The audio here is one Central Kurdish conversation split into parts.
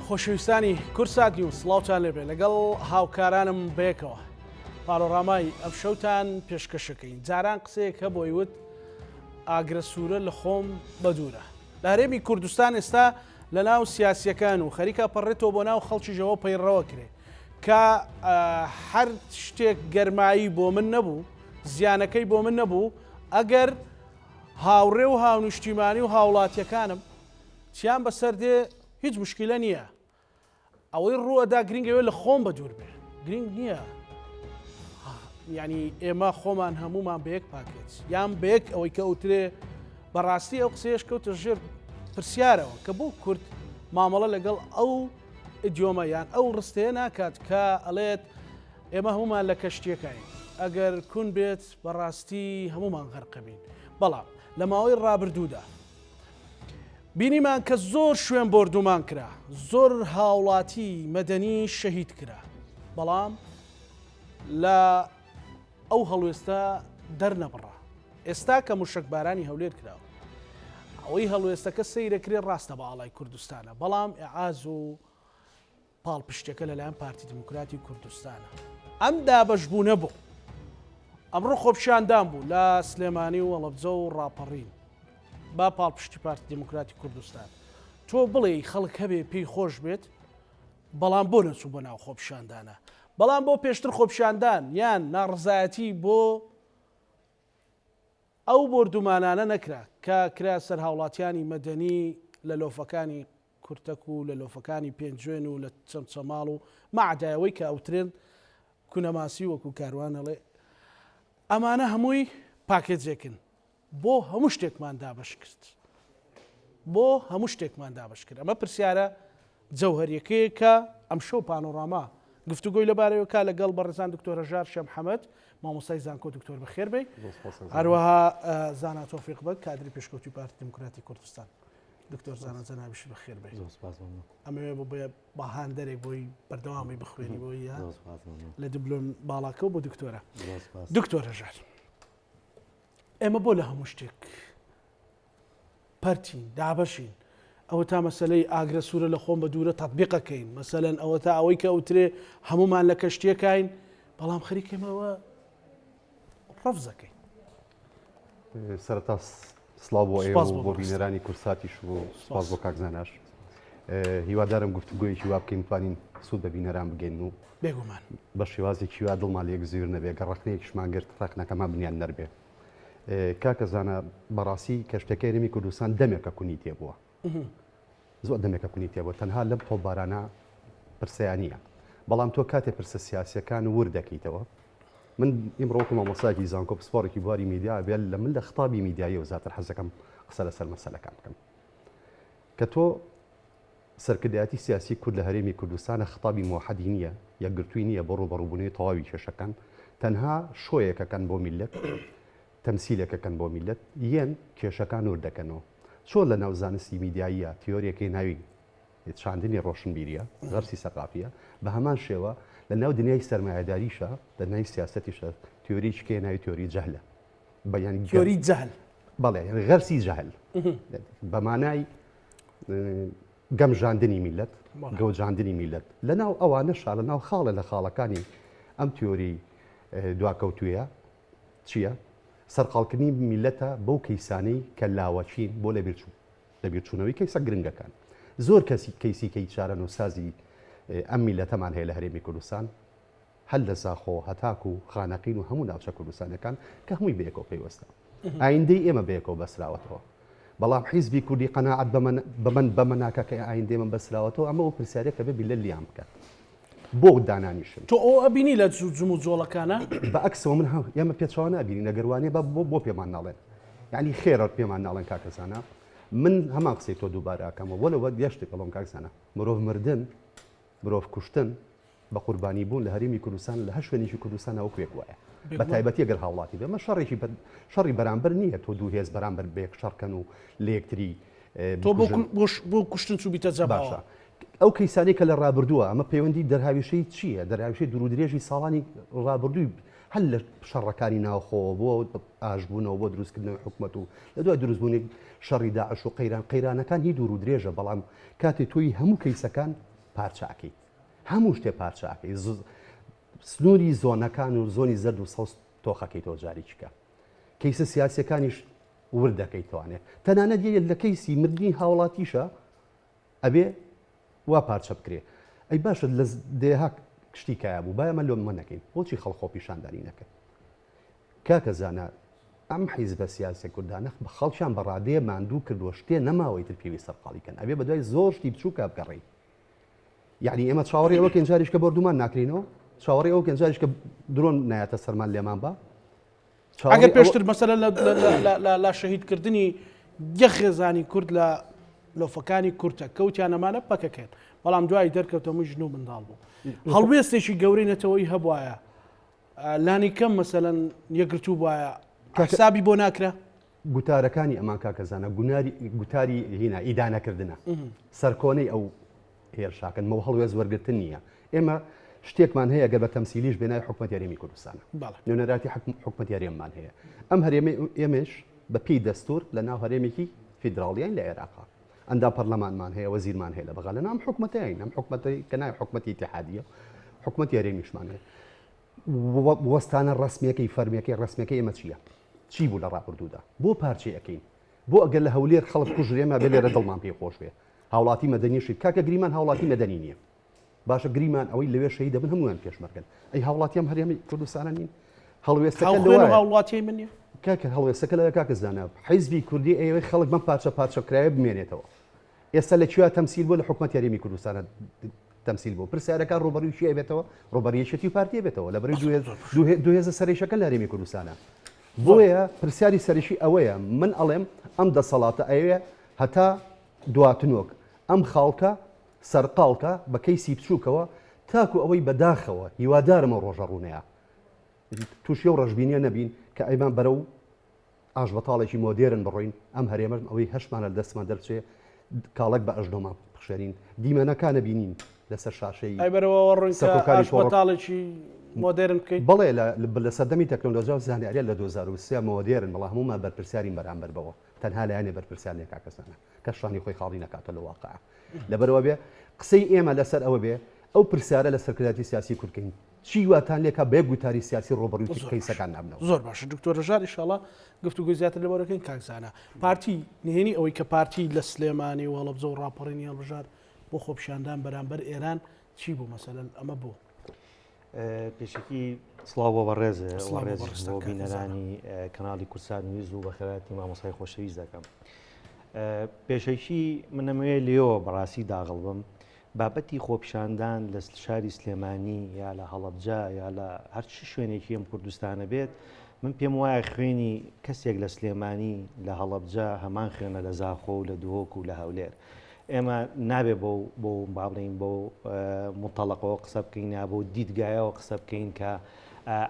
خۆشەویستانی کوردسات نیوز سڵاوتان لێبێ لەگەڵ هاوکارانم بەیەکەوە پانۆرامای ئەم شەوتان پێشکەشەکەین جاران قسەیەک هەبووی وت ئاگرە سوورە لە خۆم بەدوورە لە هەرێمی کوردستان ئێستا لە ناو سیاسیەکان و خەریکە پەڕێتەوە بۆ ناو خەڵکیشەوە پەیڕەوە کرێ کە هەر شتێک گەرمایی بۆ من نەبوو زیانەکەی بۆ من نەبوو ئەگەر هاوڕێ و هاونیشتیمانی و هاوڵاتیەکانم چیان بەسەر دێ هیچ مشکلە نییە ئەوەی ڕووەدا گرنگەوە لە خۆم بە دوور بێ گرنگ نییە ینی ئێمە خۆمان هەمومان بە یەک پاکێت یان بە یەک ئەوەی کە ئەوترێ بەڕاستی ئەو قسەیەش کەوتە ژێر پرسیارەوە کە بۆ کورد مامەڵە لەگەڵ ئەو ئیدیۆمە یان ئەو ڕستەیە ناکات کە ئەڵێت ئێمە هەمومان لە کەشتیەکەین ئەگەر کون بێت بەڕاستی هەمومان غەرقەبین بەڵام لە ماوەی ڕابردوودا بینیمان کە زۆر شوێن بۆردومان کرا، زۆر هاوڵاتی مەدەنی شەهید کرا، بەڵام لە ئەو هەڵوێستە دەرنەبڕا. ئێستا کە موشەکبارانی هەولێر کراوە، ئەوەی هەڵوێستەکە سەیرەکرێ ڕاستە بە ئاڵای کوردستانە، بەڵام ئیعاز و پاڵپشتیەکە لەلایەن پارتی دیموکراتی کوردستانە. ئەم دابەشبوونە بۆ ئەمڕۆ خۆپیشاندان بوو لە سلێمانی و هەڵەبجە و ڕاپەڕین با پاڵپشتی پارتی دیموکراتی کوردستان. تۆ بڵێی خەڵک هەبێ پێی خۆش بێت بەڵام بۆ نەچوو بۆ ناو خۆپیشاندانە بەڵام بۆ پێشتر خۆپیشاندان یان ناڕزایەتی بۆ ئەو بۆردومانانە نەکرا کە کرا سەر هاوڵاتیانی مەدەنی لە لۆفەکانی کورتەک و لە لۆفەکانی پێنجوێن و لە چەمچەماڵ و مەعدای ئەوەی کە ئەوترێن کونەماسی وەکو کاروان ئەڵێ ئەمانە هەمووی پاکێجێکن بۆ هەموو شتێکمان دابەش کرد بۆ هەموو شتێکمان دابەش کرد ئەمە پرسیارە جەوهەریەکەیە کە ئەمشەو پانۆراما گفتوگۆی لەبارەیەوە کا لەگەڵ بەڕێزان دکتۆر هەژار شێ محەمەد مامۆستای زانکۆ دکتۆر بەخێر بێی هەروەها زانا تۆفیق بەگ کادری پێشکەوتوی پارتی دیموکراتی کوردستان دکتۆر زانا جەنابیش بەخێر بێی ئەمەوێ بۆ بە هاندەرێک بۆی بەردەوامی بخوێنی بۆی لە دبلۆم باڵاکە و بۆ دکتۆرە دکتۆر هەژار ئێمە بۆ لە هەموو شتێک پەرتین، دابەشین. ئەوەتا مەسەلەی ئاگرە سوورە لە خۆم بە دوورە تەتبیقەکەین. مەسەلەن ئەوەتا ئەوەی کە ئەوترێ هەموومان لە کەشتییەکاین، بەڵام خەریکە ئێمە ئەوە ڕەفزەکەین. سەرەتا سڵاو بۆ ئێوە و بۆ بینەرانی کورساتیش و سپاس بۆ کاک زاناش. هیوادارم گفتوگۆیەکی وا بکەین بتوانین سوود بە بینەران بگەین و بێگومان بە شێوازێکی وا دڵمان لێک زویر نەبێ، گەر ڕەخنەیەکیشمان گرت ڕەخنەکەمان بنیادنەر بێ. کاکە زانا بەڕاستی کەشتەکەی هەرێمی کوردستان دەمێکە کونی تێبووە زۆر دەمێکە کونی تێبووە تەنها لەم تۆپبارانە پرسەیان نییە بەڵام تۆ کاتێ پرسە سیاسیەکان ورد دەکەیتەوە من ئیمڕۆ وەکو مامۆستایەکی زانکۆ پسپۆڕێکی بواری میدیا بێت لە من لە خطابی میدیاییەوە زیاتر حەزەکەم قسە لەسەر مەسەلەکان بکەم کە تۆ سەرکردایەتی سیاسی کورد لە هەرێمی کوردستانە خطابی موحدی نییە، یەکگرتووی نییە بۆ ڕووبەڕووبوونەوەی تەواوی کێشەکان، تەنها شۆیەک ئەکەن بۆ میللەت، تەمسیلێک ئەکەن بۆ میللەت، یەن کێشەکان ورد دەکەنەوە. چۆن لە ناو زانستی میدیاییە تیۆریەکەی ناوی چاندنی ڕۆشنبیریە، غەرسی سەقافیە، بە هەمان شێوە لە ناو دنیای سەرمایەداریشا، لە ناوی سیاسەتیشا تیۆریی کەیە ناوی تیۆری جەهلە. بە یانی تیۆری جەهل. بەڵێ، یانی غەرسی جەهل. بە مانای گەمژاندنی میللەت، گەوجاندنی میللەت. لەناو ئەوانەشا، لەناو خاڵێ لە خاڵەکانی ئەم تیۆری دواکەوتوویە چییە؟ سەرقاڵکردنی میللەتە بەو کەیسانەی کە لاوەکین بۆ لەبیرچوونەوەی کەیسە گرنگەکان. زۆر کەسی کەیسی کەی چارەنووسسازی ئەم میللەتەمان هەیە لە هەرێمی کوردستان، هەر لە زاخۆ هەتاکو خانەقین و هەموو ناوچە کوردستانیەکان کە هەمووی بەیەکەوە پەیوەستە. ئایندەی ئێمە بەیەکەوە بەستراوەتەوە. بەڵام حیزبی کوردی قەناعەت بەمە بەمە ناکا کە ئایندەی ئێمە بەستراوەتەوە، ئەمە ئەو پرسیارەیە کە بێ بیللە لیان بکات. بۆ دانانیشن؟ تۆ ئەوە ئەبینی لە جموجۆڵەکانا؟ بە عەکسەوە من ئێمە پێچەوانە ئەبینین، ئەگەر وانیە با بۆ پێمان ناڵێن؟ یانی خێرە پێمان ناڵێن کاکە زانا؟ من هەمان قسەی تۆ دووبارە ئەکەمەوە، وەلەو یەک شتێک ئەڵێم کاک زانا، مرۆڤ مردن، مرۆڤ کوشتن، بە قوربانی بوون لە هەرێمی کوردستان لە هەر شوێنێکی کوردستان وەکو یەک وایە بە تایبەتی گەر هاوڵاتی بێ ئەمە شەڕێکی شەڕی بەرامبەر نییە تۆ دوو هێز بەرامبەر بە یەک شەڕکەن و لە یەکتری تۆ بۆ کوشتن چوو بیتە جەباشە ئەو کەیسانەی کە لە ڕابردووە ئەمە پەیوەندی دەرهاویشەی چییە دەرهاویشەی دوورودرێژی ساڵانی ڕابردووی هەر لە شەڕەکانی ناوخۆوە بۆ ئاشبوونەوە بۆ دروستکردنەوەی حکومەت و لە دوای دروستبوونی شەڕی داعش و قەیران قەیرانەکان هی دوور و درێژە بەڵام کاتێ تۆی هەموو کەیسەکان. پارچە ئەکەیت هەموو شتێ پارچە ئەکەیت سنووری زۆنەکان و زۆنی زەرد و سەوز تۆخەکەیتەوە جارێکیکە کەیسە سیاسیەکانیش ورد دەکەیتوانێ تەنانەت یە لە کەیسی مردنی هاوڵاتیشە ئەبێ وا پارچە بکرێ ئەی باشە لە دەیەها شتی کایە بوو با ئێمە لۆمە نەکەین بۆچی خەڵک خۆپیشاندانی نەکرد کاکە زانا ئەم حیزبە سیاسیە کوردانە خەڵکیان بە ڕادەیە ماندوو کردووە شتێ نەماوەی تر پێویست سەرقاڵی کەن ئەبێ بەدوای زۆر شتی بچووکا بگەڕێین یعنی ئێمە چاوەڕێ ئەوە کەین جاریش کە بۆردومان ناکرینەوە چاوەڕێ ئەوە کەین جاریش کە درۆن نایەتە سەرمان لێمان با ئەگەر پێشتر مەسەلە لە شەهیدکردنی یەک خێزانی کورد لە لۆفەکانی کورتە کەوتیان ئەمانە پەکەکەن بەڵام دوای دەرکەوت هەمووی ژن و منداڵ بوو هەڵوێستێکی گەورەی نەتەوەی هەبواە لانی کەم مەسەلەن یەکگرتوو بواە حسابی بۆ ناکرا گوتارەکانی ئەمان کاکە زانا گوناری گوتاری هینا ئیدانەکردنە سەرکۆنەی ئەو هێرشاکەن مەو هەڵوێست وەرگرتن نییە ئێمە شتێکمان هەیە گەر بە تەمسیلیش بێنای حکومەت هەرێمی کوردستانە نوێنەراتی حکومەت هەرێممان هەیە ئەم هەرێمی ئێمەش بە پێی دەستور لە ناو هەرێمێکی فیدراڵیین لە عێراقا ئەندام پەرلەمانمان هەیە وەزیرمان هەیە لە بەغا لە نام حکومەتەین ئەم حکومەتەی کە ناوی حکومەتی ئیتیحادیە حکومەتی هەرێمیشمان هەیە وەستانە ڕسمیەکەی فەرمیەکەی ڕسمیەکەی ئێمە چییە چی بوو لە ڕابردوودا بۆ پارچەی ئەەکەین بۆ ئەگەر لە هەولێر خەڵک کوژرێ ئێمە بێ لێرە دڵمان پێی خۆش بێ هاوڵاتی مەدەنی شەهید کاکە گریمان هاوڵاتی مەدەنی نییە باشە گریمان ئەوەی لەوێ شەهید دەبن هەموویان پێشمەرگن ئەی هاوڵاتی ئەم هەرێمی کوردستانە نین هەڵوێستەکە لەوایە هاوڵاتی من نییە کاکە هەڵوێستەکە لەوێ کاکە زانا حیزبی کوردی ئەیەوێ خەڵک بەم پارچە پارچە کرایە بمێنێتەوە ئێستا لە کوێ تەمسیل بووە لە حکومەتی هەرێمی کوردستانە تەمسیل بوو پرسیارەکان ڕوبەروی کێ بێتەوە ڕوبەری یەکێتی و پارتی بێتەوە لە بەری دوو هێزە سەرەکیەکە لە هەرێمی کوردستانە بۆیە پرسیاری سەرەکی ئەوەیە من ئەڵێم ئەم دەسەڵاتە ئەیەوێ هەتا دواتنۆک ئەم خاڵکە سەرقاڵکە بە کەیسی بچووکەوە تاکو ئەوەی بەداخەوە هیوادارم ئەو ڕۆژە ڕوونەیە تووشی ئەو ڕەشبینیە نەبین کە ئەیمان بەرەو ئاشبەتاڵێکی مۆدێرن بڕۆین، ئەم هەرێمەش ئەوەی هەشمانە لە دەستمان دەربچێ کاڵەک بە ئەژنۆمان بخشێنین، دیمەنەکانە بینین لەسەر شاشەی ئەی بەرەو ئەوە ڕۆین کە سەکۆکانی تۆڕ. ئاشبەتاڵێکی مۆدێرن بکەین؟ بەڵێ لە لە سەردەمی تەکنۆلۆجیا و زانیاریە لە 2003 مۆدێرن، بەڵام هەموومان بەرپرسیارین بەرامبەر بەوە، تەنها لایەنێ بەرپرسیار نیە کاکە زانا، کەس شانی خۆی خاڵی نەکاتەوە لە واقع. لەبەرئەوە بێ قسەی ئێمە لەسەر ئەوە بێ ئەو پرسیارە لە سەرکردایەتی سیاسی کورد کەین، چی واتان لێکا بە یەک گوتاری سیاسی ڕووبەڕووی کەیسەکان نابنەوە؟ زۆر باشە دکتۆر ڕژار ئیشاڵا گفتوگۆی زیاتر لەبارە کەین کاک زانا پارتی نهێنی ئەوەی کە پارتی لە سلێمانی و هەڵەبجە و ڕاپەڕینی هەڵبژارد بۆ خۆپیشاندان بەرامبەر ئێران چی بوو مەسەلەن ئەمە بۆ؟ پێشەکی سڵاو بۆ بەڕێز ڕێز بۆ بینەرانی کەناڵی کوردسات نیوز و بەخێرهاتنی مامۆستای خۆشەویست دەکەم. پێشەکی منەمەوێ لێەوە بەڕاستی داغڵ بم بابەتی خۆپیشاندان لە شاری سلێمانی یا لە هەڵەبجە یا لە هەرچ شوێنێکی ئەم کوردستانە بێت من پێم وایە خوێنی کەسێک لە سلێمانی لە هەڵەبجە هەمان خوێنە لە زاخۆ و لە دهۆک و لە هەولێر ئێمە نابێ بۆ بۆ با بڵێین بۆ متەڵەقەوە قسە بکەین یا بۆ دیدگایەوە قسە بکەین کە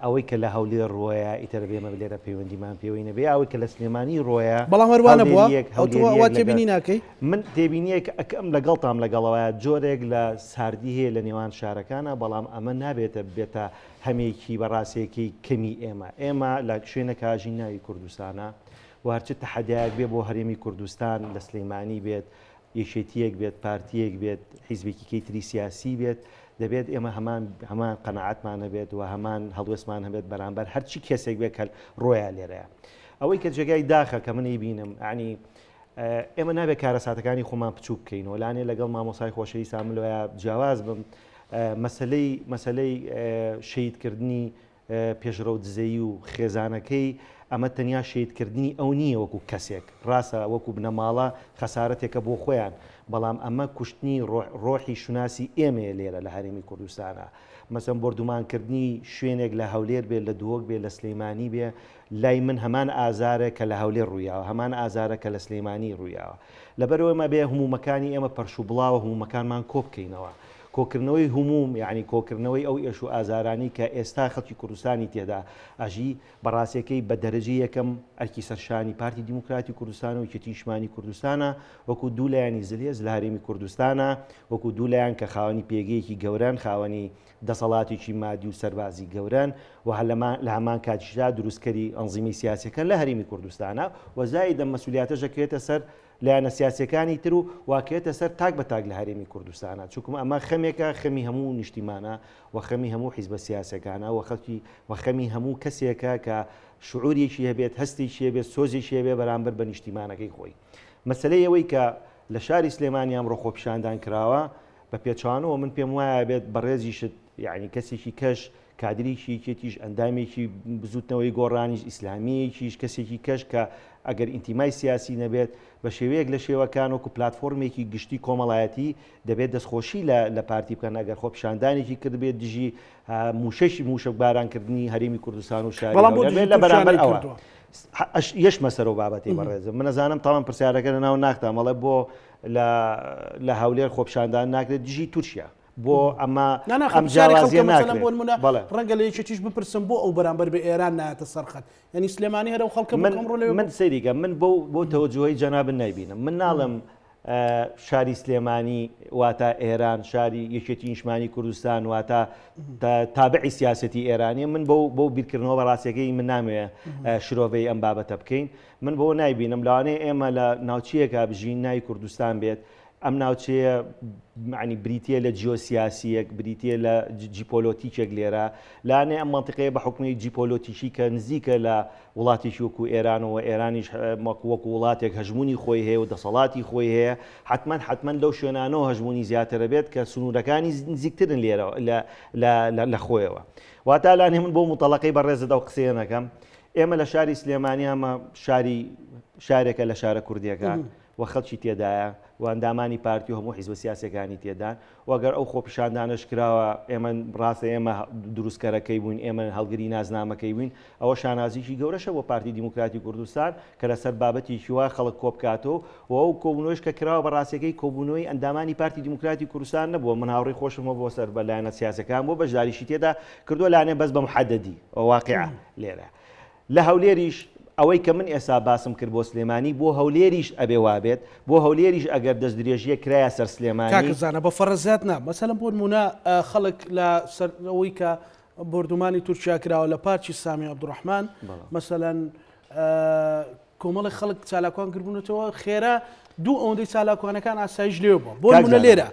ئەوەی کە لە هەولێر ڕۆیە ئیتر بێمە لێرە پەیوەندیمان پێوەی نەبێ ئەوەی کە لە سلێمانی ڕۆیە بەڵام هەروانە بووە وا تێبینی ناکەی من تێبینیەک ئەکەم لەگەڵتام لەگەڵەوە جۆرێک لە ساردی هەیە لە نێوان شارەکانە بەڵام ئەمە نابێتە بێتە هەمێکی بەڕاستێکی کەمی ئێمە ئێمە لە شوێنەکە ژین ناوی کوردستانە و هەرچ تەحەدایەک بێ بۆ هەرێمی کوردستان لە سلەیمانی بێت یەکێتییەک بێت، پارتییەک بێت، حیزبێکی کەی تری سیاسی بێت، دەبێت ئێمە هەمان هەمان قەناعەتمان هەبێت و هەمان هەڵوێستمان هەبێت بەرامبەر هەرچی کەسێک بێت کە ڕۆیا لێرەیە. ئەوەی کە جێگای داخە کە من ئەیبینم یعنی ئێمە نابێت کارەساتەکانی خۆمان بچووک بکەینەوە لانێ لەگەڵ مامۆسای خۆشەویستان من لەوەیە جیاواز بم مەسلەی مەسلەی شەهیدکردنی پێشڕەو دزەیی و خێزانەکەی، ئەمە تەنیا شەهیدکردنی ئەو نییە وەکو کەسێک، ڕاستە وەکو بنەماڵە خەسارەتێکە بۆ خۆیان، بەڵام ئەمە کوشتنی ڕۆحی شوناسی ئێمەیە لێرە لە هەرێمی کوردستانا. مەسەن بۆردومانکردنی شوێنێک لە هەولێر بێ، لە دهۆک بێ، لە سلیمانی بێ، لای من هەمان ئازارە کە لە هەولێر ڕوویاوە، هەمان ئازارە کە لە سلیمانی ڕوویاوە. لەبەرئەوەی ئێمە بێ همومەکانی ئێمە پەرشوبڵاوە، همومەکانمان کۆبکەینەوە. کۆکردنەوەی هوموم یەعنی کۆکردنەوەی ئەو ئێش و ئازارانەی کە ئێستا خەڵکی کوردستانی تێدا ئەژی، بە ڕاستیەکەی بە دەرەجەی یەکەم ئەرکی سەر شانی پارتی دیموکراتی کوردستان و یەکێتی نیشتمانی کوردستانە وەکو دوو لایەنی زلهێز لە هەرێمی کوردستانە، وەکو دوو لایەن کە خاوەنی پێگەیەکی گەورەن، خاوەنی دەسەڵاتێکی مادی و سەربازی گەورەن. و لە هەمان کاتیشدا دروستکەری ئەنزیمی سیاسەکە لە هەرێمی کوردستانە و زایدە مەسولیاتەش دەکرێتە سەر لایەنە سیاسیەکانی تر و واکەوێتە سەر تاک بە تاک لە هەرێمی کوردستانە چونکم ئەمە خەمێکە خەمی هەموو نیشتیمانە و خەمی هەموو حیزبە سیاسەکانە و خەڵکی و خەمی هەموو کەسێکە کە شعوریەکی هەبێت هەستێکی هەبێت سۆزێکی هەبێت بەرامبەر بە نیشتیمانەکەی خۆی مەسەلەی ئەوەی کە لە شاری سلێمانی ئەمڕۆ خۆپیشاندان کراوە بە پێچەوانەوە من پێم وایە بێت بەڕێزیشت یعنی کەسێکی کەش کادرێکی یەکێتیش، ئەندامێکی بزووتنەوەی گۆڕانیش، ئیسلامییەکیش، کەسێکی کەش کە ئەگەر ئینتیمای سیاسی نەبێت، بە شێوەیەک لە شێوەکان وەکو پلاتفۆرمێکی گشتی کۆمەڵایەتی دەبێت دەستخۆشی لە لە پارتی بکەن ئەگەر خۆپیشاندانێکی کردبێت دژی مووشەکی مووشەکبارانکردنی هەرێمی کوردستان و شاری بەڵام بۆ هەولێر دژی لە تورکیا بەرامبەر ئەوە. نەیکردووە. یەشمە سەر ئەو بابەتەی بەڕێزم من ئەزانم تاوان پرسیارەکە لە ناو ناختام ئەڵێ بۆ لە لە هەولێر خۆپیشاندان ناکرێت دژی تورکیا بۆ ئەمە نا نا ئەم پرسیاری جیاوازیە خەڵکە مەسەلەن ناکرێت بۆ نمونە بەڵێ ڕەنگە لە یەکێتیش بپرسم بۆ ئەو بەرامبەر بە ئێران نایەتە سەر خەت یعنی سلێمانی هەر ئەو خەڵکە بوو من کە ئەمڕۆ لەوێ من بوو سەیریکە من بۆ بۆ تەوەجوهی جەنابت نایبینم من ناڵێم شاری سلێمانی واتە ئێران شاری یەکێتی نیشتمانی کوردستان واتە تابعی سیاسەتی ئێرانیە من بۆ بۆ بیرکردنەوە بە ڕاستیەکەی من نامەوێ شرۆڤەی ئەم بابەتە بکەین من بۆ نایبینم لەوانەیە ئێمە لە ناوچەیەکا بژین ناوی کوردستان بێت ئەم ناوچەیە معنی بریتە لە جیۆسیاسیەک بریتە لە جیپۆلۆتیکێک لێرە لانێ ئەم منطقەیە بە حکومی جیپۆلۆتیکی کە نزیکە لە وڵاتێکی وەکو ئێرانەوە ئێرانیش مەک وەکو وڵاتێک هەژمونی خۆی هەیە و دەسەڵاتی خۆی هەیە حتمما حتمما لەو شوێنانەوە هەژمونی زیاترە بێت کە سنوورەکانی نزیکترن لێرە لە خۆیەوە واتا لانێ من بۆ متەڵەقەی بەڕێزت ئەو قسەیە نەکەم ئێمە لە شاری سلێمانیامە شاری شارێکە لە شارە کوردیەکان و خەڵکی تێدایە و ئەندامانی پارتی و هەموو حیزبە سیاسیەکانی تێدان و گەر ئەو خۆپیشاندانەش کراوە ئێمە ڕاستە ئێمە دروستکەرەکەی بووین ئێمە هەڵگری نازنامەکەی بووین ئەوە شانازیکی گەورەشە بۆ پارتی دیموکراتی کوردستان کە لەسەر بابەتێکی وا خەڵک کۆبکاتەوە و ئەو کۆبوونەوەش کە کراوە بە ڕاستیەکەی کۆبوونەوەی ئەندامانی پارتی دیموکراتی کوردستان نەبووە من هاوڕێی خۆشم بۆ سەر بە لایەنە سیاسەکان بۆ بەشداریشی تێدا کردووە لانێ بەس بە محەدەدی واقعە لێرە لە هەولێریش ئەوەی کە من ئێستا باسم کرد بۆ سلێمانی بۆ هەولێریش ئەبێ وابێت، بۆ هەولێریش ئەگەر دەستدرێژییەک کرایە سەر سلێمانی. کاکە زانا بە فەرەزیات نا، مەسەلەن بۆ نموونە خەڵک لە سەر ئەوەی کە بۆردومانی تورکیا کراوە لە پارکی سامی عەبدولڕەحمان مەسەلەن کۆمەڵێک خەڵک چالاکوان گربوونەتەوە خێرا دوو ئەوەندەی چالاکوانەکان ئاسایش لێ بووە بۆ نموونە لێرە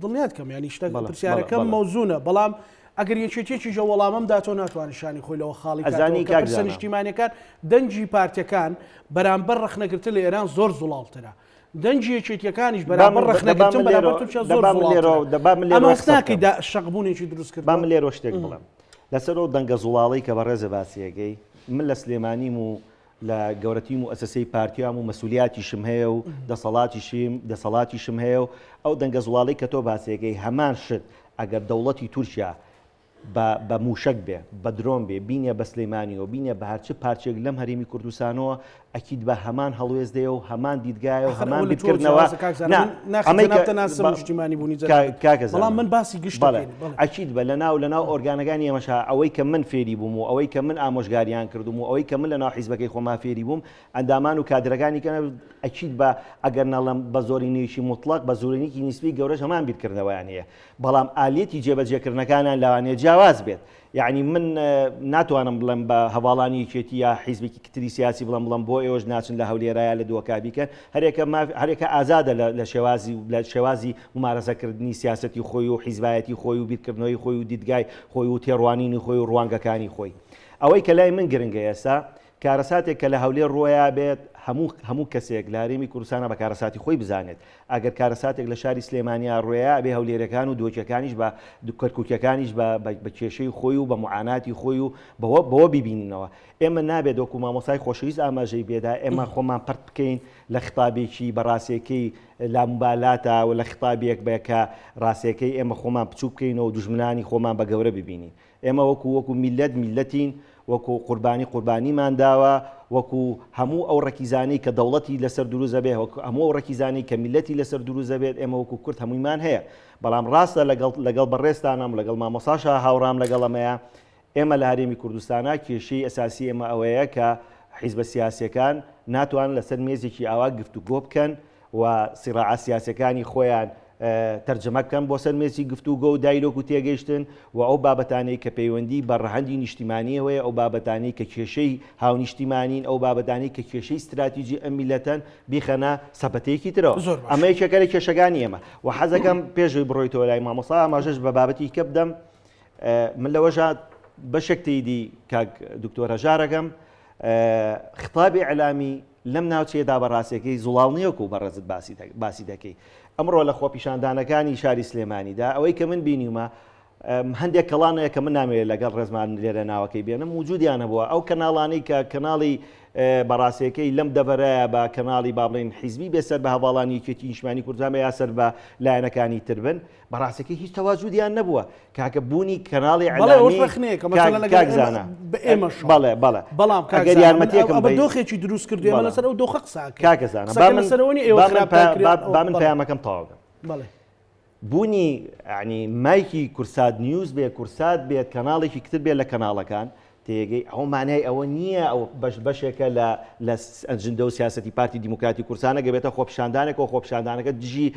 دڵنیات کەم ینی شتە پرسیارەکەم مەوزونە بەڵام ئەگەر یەکێتیەکیش ئەو وەڵامەم داتەوە ناتوانێت شانی خۆی لەوە خاڵی ئەزانی کاتەوە کە کاک پرسە زانا. نیشتیمانیەکان دەنگی پارتیەکان بەرامبەر ڕەخنەگرتن لە ئێران زۆر زوڵاڵترە دەنگی یەکێتیەکانیش با بەرامبەر من دەبا ڕەخنەگرتن من بەرامبەر لێرەوە تورکیا زۆر دەبا من لێرەوە زوڵاڵترە دەبا من ئەمە لێرەوە هەست قسە ناکەی بکەم دا شەقبوونێکی دروست با کردووە من لێرەوە شتێک بڵێم لەسەر ئەو دەنگە زوڵاڵەی کە بەڕێزە باسیەکەی من لە سلێمانیم و لە گەورەترین موئەسەسەی پارتیام و مەسولیاتیشم هەیە و دەسەڵاتیشیم دەسەڵاتیشم هەیە و ئەو دەنگە زوڵاڵەی کە تۆ باسیەکەی هەمان شت ئەگەر دەوڵەتی تورکیا بە بە موشەک بێ بە درۆن بێ بینێ بە سلیمانیەوە بینێ بە هەرچ پارچێک لەم هەرێمی کوردستانەوە ئەکید بە هەمان هەڵوێست دەیە و هەمان دیدگایە و ئاخر هەمان ئەوە لە تۆ بیرکردنەوە جیاوازە کاک زانا نا من ناخی ئەمەی کە جەنابتە ناسم بە نیشتیمانی بوونی جەنابت کاکە بەڵام زانا من باسی گشت بەڵێ دەکەین بەڵێ ئەکید بە لەناو لەناو ئۆرگانەکانی ئێمەشا ئەوەی کە من فێری بووم و ئەوەی کە من ئامۆژگاریان کردوم و ئەوەی کە من لەناو حیزبەکەی خۆما فێری بووم ئەندامان و کادرەکانی کە ئەکید بە ئەگەر نەڵێم بە زۆرینەیەکی موتڵەق بە زۆرینەیەکی نیسبی گەورەش هەمان بیرکردنەوەیان هەیە بەڵام ئالیەتی جێبەجێکردنەکانیان لەوانەیە جیاواز بێت. یەعنی من ناتوانم بڵێم بە هەڤاڵانی یەکێتی یا حیزبێکی تری سیاسی بڵێم بڵێم بۆ ئێوەش ناچن لە هەولێرا یا لە دهۆکا بیکەن. هەرێکە ماف هەرێکە ئازادە لە لە شێوازی لە شێوازی مومارەسەکردنی سیاسەتی خۆی و حیزبایەتی خۆی و بیرکردنەوەی خۆی و دیدگای خۆی و تێڕوانینی خۆی و ڕوانگەکانی خۆی. ئەوەی کە لای من گرنگە ئێستا کارەساتێک کە لە هەولێر ڕوویابێت هەموو هەموو کەسێک لە هەرێمی کوردستانا بە کارەساتی خۆی بزانێت. ئەگەر کارەساتێک لە شاری سلێمانیا ڕوویا ئەبێ هەولێرەکان و دهۆکیەکانیش بە کەرکوکیەکانیش بە بە کێشەی خۆی و بە موعاناتی خۆی و بەوە بەوە بیبیننەوە. ئێمە نابێت وەکو مامۆستای خۆشەویست ئاماژەی پێدا ئێمە خۆمان پەرت بکەین لە خیتابێکی بە ڕاستیەکەی لاموبالاتە و لە خیتابێک بە کە ڕاستیەکەی ئێمە خۆمان بچووک بکەینەوە و دوژمنانی خۆمان بە گەورە ببینین. ئێمە وەکو وەکو میللەت میللەتین، وەکو قوربانی قوربانیمان داوە، وەکو هەموو ئەو ڕەکیزانەی کە دەوڵەتی لەسەر دروست دەبێت، وەکو هەموو ئەو ڕەکیزانەی کە میللەتی لەسەر دروست دەبێت، ئێمە وەکو کورد هەموویمان هەیە. بەڵام ڕاستە لەگەڵ لەگەڵ بەڕێزتانم، لەگەڵ مامۆستاشا هاوڕام لەگەڵ ئەمەیە، ئێمە لە هەرێمی کوردستانا کێشەی ئەساسی ئێمە ئەوەیە کە حیزبە سیاسیەکان ناتوانن لەسەر مێزێکی ئاوا گفتوگۆ بکەن و سیڕاعە سیاسیەکانی خۆیان تەرجەمە بکەن بۆ سەر مێزی گفتوگۆ و دایلۆگ و تێگەیشتن و ئەو بابەتانەی کە پەیوەندی بە ڕەهەندی نیشتیمانییەوەیە، ئەو بابەتانەی کە کێشەی هاونیشتیمانین، ئەو بابەتانەی کە کێشەی ستراتیجی ئەم میللەتەن بیخەنە سەبەتەیەکی ترەوە. زۆر باشە. ئەمە یەکێکە لە کێشەکانی ئێمە. و حەزەکەم پێش ئەوەی بڕۆیتەوە لای مامۆستا ئاماژەش بە بابەتی کە بدەم، من لەوەشا بەشێک تێیدی کاک دکتۆر هەژارەکەم، خطابی ئیعلامی لەم ناوچەیەدا بە ڕاستیەکەی زوڵاڵ نییە وەکو بەڕێزت باسی باسی دەکەی. ئەمڕۆ لە خۆپیشاندانەکانی شاری سلێمانیدا ئەوەی کە من بینیومە هەندێک کەڵان هەیە کە من نامەوێت لەگەڵ ڕێزمان لێرە ناوەکەی بێنم وجودیان هەبووە ئەو کەناڵانەی کە کەناڵی بەڕاستیەکەی لەم دەڤەرەیە بە کەناڵی با بڵێین حیزبی بێ سەر بە هەڤاڵانی یەکێتی نیشتمانی کوردستان بێ یا سەر بە لایەنەکانی تر بن بەڕاستەکەی هیچ تەواجودیان نەبووە کاکە بوونی کەناڵی بەڵێ ئەوەش ڕەخنەیەکە مەسەلەن لەگەڵ کاک ئێمە زانا بە ئێمەشەوە. بەڵێ بەڵێ بەڵام کاک ئەگەر زانا من یارمەتیەکم ئەو- ئەمە بەی دۆخێکی دروست کردو ئێمە بەڵێ. لەسەر ئەو دۆخە قسە ئەکەین. کاکە زانا با قسەکە من لەسەر ئەوە نییە ئێوە با من خراپتان پە- کرد با- با من بەڵێ. پەیامەکەم تەواو بکەم. بەڵێ. بوونی یعنی مایکی کورسات نیوز بێ کورسات بێت کەناڵێکی کتر بێت لە کەناڵەکان تێگەی ئەوە مانای ئەوە نییە ئەو بەش بەشێکە لە لە ئەجندە و سیاسەتی پارتی دیموکراتی کوردستان ئەگەر بێتە خۆپیشاندانێک و خۆپیشاندانەکە دژی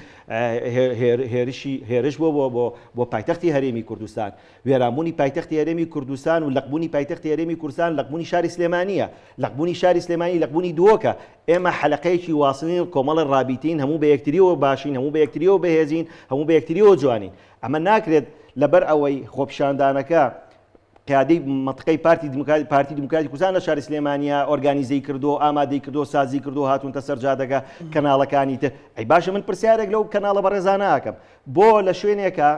هێرشی هێرش بۆ بۆ بۆ بۆ پایتەختی هەرێمی کوردستان وێرانبوونی پایتەختی هەرێمی کوردستان و لەقبوونی پایتەختی هەرێمی کوردستان لەقبوونی شاری سلێمانییە لەقبوونی شاری سلێمانی لەقبوونی دهۆکە ئێمە حەلەقەیەکی واسڵین کۆمەڵە ڕابیتین هەموو بە یەکتریەوە باشین هەموو بە یەکتریەوە بەهێزین هەموو بە یەکتریەوە جوانین ئەمە ناکرێت لەبەر ئەوەی خۆپیشاندانەکە قیادەی مەنتقەی پارتی دیموکراتی پارتی دیموکراتی کوردستان لە شاری سلێمانیا ئۆرگانیزەی کردو ئامادەی کردو سازی کردو هاتوونتە سەر جادەکە کەناڵەکانی تر ئەی باشە من پرسیارێک لەو کەناڵە بەڕێزانە ئەکەم بۆ لە شوێنێکە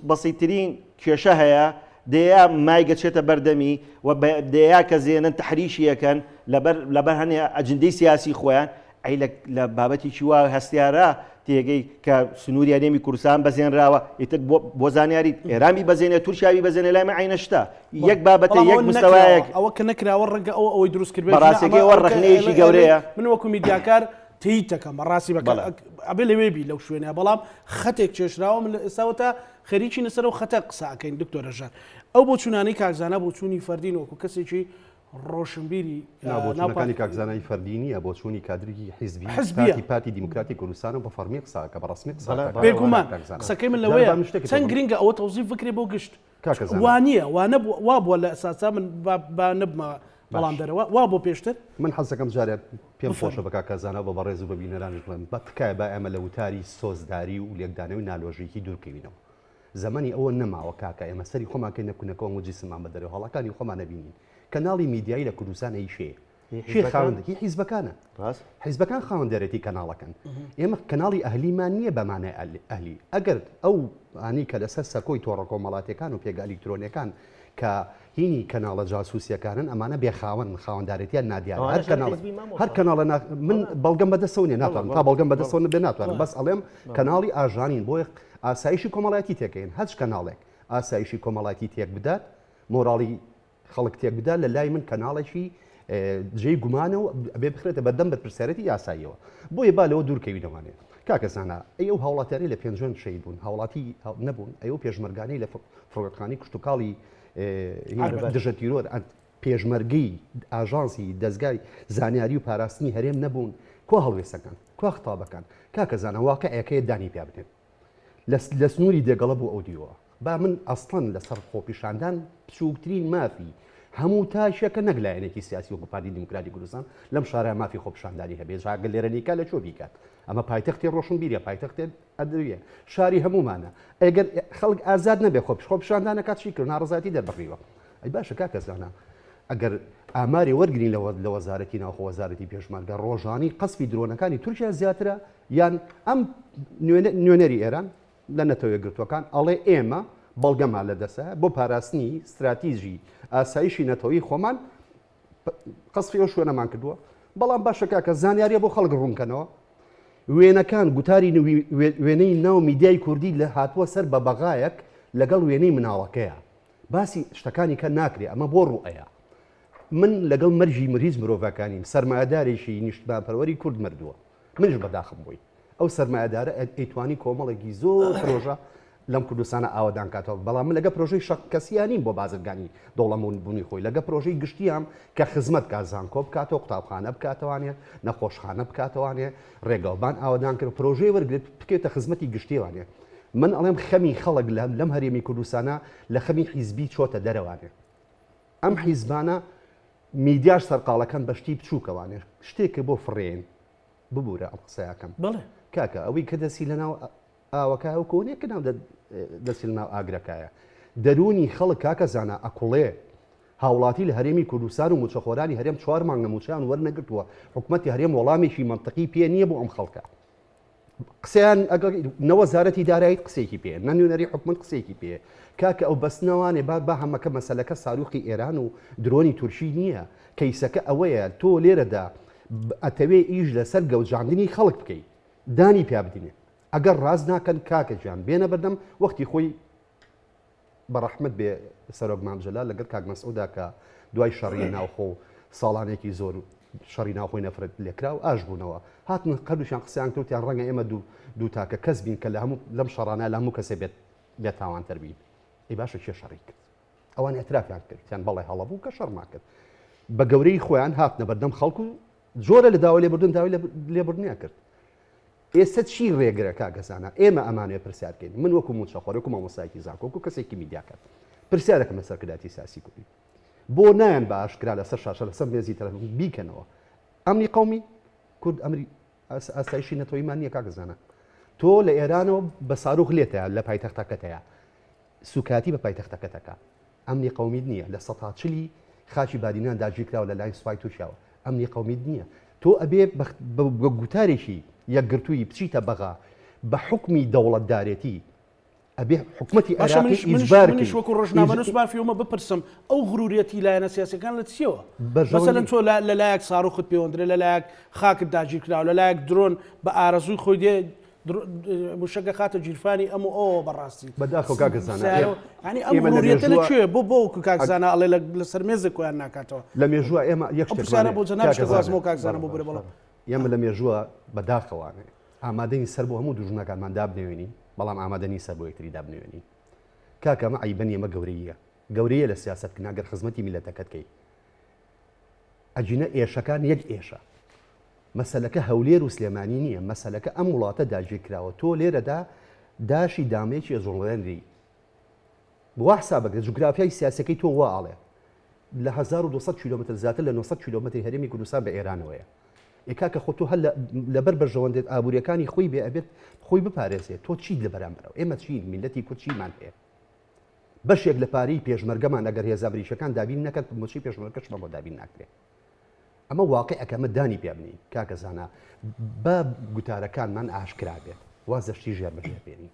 بەسیترین کێشە هەیە دەیە مایگە چێتە بەردەمی و دەیە کە زێنن تحریشی یەکەن لەبەر لەبەر هەنێ ئەجندەی سیاسی خۆیان ئەی لە بابەتێکی وا هەستیارە تێگەی کە سنووری هەرێمی کوردستان بەزێنراوە ئیتر بۆ زانیاری ئێران بیبەزێنێ تورکیا بیبەزێنێ لای من عەینە شتە یەک بابەتە یەک مستەوایەک ئەوە کە نەکراوە ڕەنگە ئەوە ئەوەی دروست کردبێت بەڕاستەکەی ئەوە ڕەخنەیەکی گەورەیە من وەکو میدیاکار تێیت دەکەم بەڕاستی بەکە ئەبێ لەوێ بی لەو شوێنە بەڵام خەتێک کێشراوە من لە ئێستاوە تا خەریکی لەسەر ئەو خەتە قسە ئەکەین دکتۆر هەژار ئەو بۆچوونانەی کاک زانا بۆچوونی فەردین وەکو کەسێکی ڕۆشنبیری نا بۆچوونەکانی کاک زانای فەردی نییە بۆچوونی کادرێکی حیزبی حزبیە پارتی دیموکراتی کوردستانە بە فەڕمی قسە کە بە ڕەسمی قسە بێگومان قسەکەی من لەوەیە چەند گرنگە ئەوە تەوزیف بکرێ بۆ گشت وا نییە وا نەبوو وا بووە لە ئەساسا من با نەبمە بەڵام دەرەوە وا بۆ پێشتر من حەزەکەم جارێک پێم خۆشە بە کاکە زانا بە بەڕێز و بە بینەرانیش بڵێم بە تکایە با ئێمە لە وتاری سۆزداری و لێکدانەوەی نالۆژیکی دوورکەوینەوە زەمەنی ئەوە نەماوە کاکە ئێمە سەری خۆمان کەینە کونەکەوە و جیسممان بە دەرەوە هەڵەکانی خۆمان نەبینین کەناڵی میدیایی لە کوردستان هی کێیە؟ کێ خاوەن هی حیزبەکانە ڕاست حیزبەکان خاوەندارێتی کەناڵەکەن ئێمە کەناڵی ئەهلیمان نییە بە مانای ئەهلی ئەگەر ئەو ئانی کە لەسەر سەکۆی تۆڕە کۆمەڵاتیەکان و پێگە ئەلیکترۆنیەکان کە هینی کەناڵە جاسوسیەکانن ئەمانە بێخاوەن خاوەندارێتیان نادیارە هەر کەناڵ هەر کەناڵە من بەڵگەم بەدەستەوە نیە ناتوانم تا بەڵگەم بەدەستەوە نەبێ ناتوانم بەس ئەڵێم کەناڵی ئاژانین بۆیە ئاسایشی کۆمەڵایەتی تێکەین هەچ کەناڵێک ئاسایشی کۆمەڵایەتی تێک بدات مۆراڵی خەڵک تێک بدات لە لای من کەناڵێکی جێی گومانە و ئەبێ بخرێتە بەردەم بەرپرسیارێتی یاساییەوە بۆیە با لەوە دوور کەوینەوانێ کاکە زانا ئەی ئەو هاوڵاتیانەی لە پێنجوێن شەهید بوون هاوڵاتی نەبوون ئەی ئەو پێشمەرگانەی لە فڕۆکەخانەی کشتوکاڵی دژە تیرۆر پێشمەرگەی ئاژانسی دەزگای زانیاری و پاراستنی هەرێم نەبوون کوا هەڵوێستەکان کوا خطابەکان کاکە زانا واقعەکەیە دانی پیا بنێن لە سنووری دێگەڵە بۆ ئەو دیوە با من ئەسڵەن لەسەر خۆپیشاندان بچووکترین مافی هەموو تاکێکە نەک لایەنێکی سیاسی وەکو پارتی دیموکراتی کوردستان لەم شارە مافی خۆپیشاندانی هەبێ جا گەر لێرە نیکا لە کوێ بیکات ئەمە پایتەختی ڕۆشنبیریە پایتەختی ئەدەبیە شاری هەموومانە ئەگەر خەڵک ئازاد نەبێ خۆپیش خۆپیشاندانەکات چی کرد ناڕەزایەتی دەربڕیوە ئەی باشە کاکە زانا ئەگەر ئاماری وەرگین لە وەزارەتی ناوخۆ وەزارەتی پێشمەرگە ڕۆژانی قەسفی درۆنەکانی تورکیا زیاترە یان ئەم نوێنەری ئێران لە نەتەوە یەکگرتووەکان ئەڵێ ئێمە بەڵگەمان لە دەستە بۆ پاراستنی ستراتیژی ئاسایشی نەتەوەی خۆمان قەسفی ئەو شوێنەمان کردووە بەڵام باشە کاکە زانیاریە بۆ خەڵک ڕوونکەنەوە وێنەکان گوتاری وێنەی ناو میدیای کوردی لە هاتووە سەر بە بەغایەک لەگەڵ وێنەی مناڵەکەیە باسی شتەکانی کە ناکرێ ئەمە بۆ ڕوئەیە من لەگەڵ مەرگی هیچ مرۆڤەکانیم سەرمایەدارێکی نیشتمانپەروەری کورد مردووە منیش بەداخم بووی ئەو سەرمایەدارە ئەیتوانی کۆمەڵێکی زۆر پرۆژە. لەم کوردستانە ئاوەدان کاتەوە، بەڵام من لەگە پرۆژەی شەق کەسییا نیم بۆ بازرگانی دەوڵەمەند بوونی خۆی، لەگە پرۆژەی گشتیام کە خزمەت کا، زانکۆ بکاتەوە، قوتابخانە بکاتەوانێ، نەخۆشخانە بکاتەوانێ، ڕێگاوبان ئاوەدان کرد، پرۆژەی وەرگرێت بکەوێتە خزمەتی گشتیوانێ. من ئەڵێم خەمی خەڵک لە لەم هەرێمی کوردستانە لە خەمی حیزبی چۆتە دەرەوانێ. ئەم حیزبانە میدیاش سەرقاڵەکەن بە شتی بچووکەوانێ، شتێک کە بۆ فڕێن، ببورە ئەم قسەیەکەم. بەڵێ. کاکە ئەوەی کە دەستی لەناو ئاوەکایە و کۆنێک کە ناو دەستی لەناو ئاگرەکایە. دەروونی خەڵک کاکە زانا ئەکوڵێ. هاوڵاتی لە هەرێمی کوردستان و مووچەخۆرانی هەرێم چوار مانگە مووچەیان وەرنەگرتووە، حکومەتی هەرێم وەڵامێکی مەنتقی پێ نییە بۆ ئەم خەڵکە. قسەیان ئەگەر نە وەزارەتی داراییت قسەیەکی پێ نە نوێنەری حکومەت قسەیەکی پێ کاکە ئەو بەستنەوانێ با با هەمەکە مەسەلەکە ساروخی ئێران و درۆنی تورکی نییە کەیسەکە ئەوەیە تۆ لێرەدا ئەتەوێ ئیش لەسەر گەوجاندنی خەڵک بکەی دانی پیا بدینێ ئەگەر ڕاست ناکەن کاکە گیان بێنە بەردەم وەختی خۆی بە ڕەحمەت بێ سەرۆک مام جەلال لەگەڵ کاک مەسعودا کە دوای شەڕی ناوخۆ و ساڵانێکی زۆر شەڕی ناوخۆی نەفرەت لێکراو ئاش بوونەوە هاتن هەردووکیان قسەیان کرد وتیان ڕەنگە ئێمە دوو دوو تاکە کەس بین کە لە هەموو لەم شەڕانە لە هەموو کەسێ بێت بێتاوانتر بین ئەی باشە کێ شەڕی کرد ئەوان ئیعترافیان کرد وتیان بەڵێ هەڵە بوو کە شەڕمان کرد بە گەورەی خۆیان هاتنە بەردەم خەڵک و جۆرە لە داوای لێبوردن داوای لێبوردنیان کرد ئێستا چی ڕێگرە کاکە زانا ئێمە ئەمانەوێ پرسیار بکەین من وەکو موچەخۆر وەکو مامۆستایەکی زانکۆ وەکو کەسێکی میدیاکار پرسیارەکەم لە سەرکردایەتی سیاسی کوردی بۆ نایەن بە ئاشکرا لەسەر شاشە لەسەر مێزی تەلەفۆن بیکەنەوە ئەمنی قومی کورد ئەمری ئاسایشی نەتەوەیمان نییە کاکە زانا تۆ لە ئێرانەوە بە ساروخ لێتە لە پایتەختەکەتەیە سوکایەتی بە پایتەختەکەت ئەکا. ئەمنی قەومیت نییە. لە سەتا چلی خاکی بادینان داگیرکراوە لە لاین سوپای تورکیاوە. ئەمنی قەومیت نییە. تۆ ئەبێ بە گوتارێکی یەکگرتوویی بچیتە بەغا بە حوکمی دەوڵەتدارێتی ئەبێ حکومەتی باشە عێراقی منیش منیش ئیجبار منیش کەی. وەکو ڕۆژنامەنووس مافی ئەومە بپرسم ئەو غروریەتی لایەنە سیاسیەکان لە چیەوە؟ مەسەلەن بەرژەوەندی. تۆ لە لە لایەک ساروخت پێوەندرێ لە لایەک خاکت داگیرکراوە لە لایەک درۆن بە ئارەزووی خۆی دێ موشەک ئەخاتە گیرفانی ئەم و ئەوەوە بەڕاستی بەداخەوە کاکە زانا سیارە یعنی ئەم ئێمە لە غروریەتە لە مێژووە کوێ بۆ بۆ وەکو کاک زانا ئەڵێ لە لەسەر مێزێک کۆیان ناکاتەوە لە مێژووە ئێمە یەک ئەو شتێکمان پرسیارە هەیە بۆ جەنابیش کاکە زانا دەخوازمەوە کاک زانا بەڵێ ببورە بەڵێ بەڵێ ئێمە لە مێژووە بەداخەوانێ ئامادەین سەر بۆ هەموو دوژمنەکانمان دابنەوێنین بەڵام ئامادە نین سەر بۆ یەکتری دابنەوێنین کاکە ئەمە عەیبە نییە ئەمە گەورەییە گەورەیە لە سیاسەتکردن ئەگەر خزمەتی میللەتەکەت کەی ئەگینە ئێشەکان یەک ئێشە مەسەلەکە هەولێر و سلێمانی نییە، مەسەلەکە ئەم وڵاتە داگیرکراوە، تۆ لێرەدا داشی دامێکی ئەجوڵێنری. وا حسابەکە جوگرافیای سیاسەکەی تۆ وا ئەڵێ لە 1200 کیلۆمەتر زیاتر لە 900 کیلۆمەتری هەرێمی کوردستان بە ئێرانەوەیە. ئێ کاکە خۆ تۆ هەر لەبەر بەرژەوەندێت ئابووریەکانی خۆی بێ ئەبێت خۆی بپارێزێت تۆ چیت لە بەرامبەرەوە ئێمە چین میلەتی کورد چیمان هەیە بەشێک لە پارەی پێشمەرگەمان ئەگەر هێزە ئەمریکیەکان دابین نەکەن موچەی پێشمەرگەشمان بۆ دابین ناکرێت ئەمە واقیعەکە ئەمە دانی پیا بنێین کاکە زانا با گوتارەکانمان ئاشکرا بێت واز لە شتی ژێر بەژێر بێنین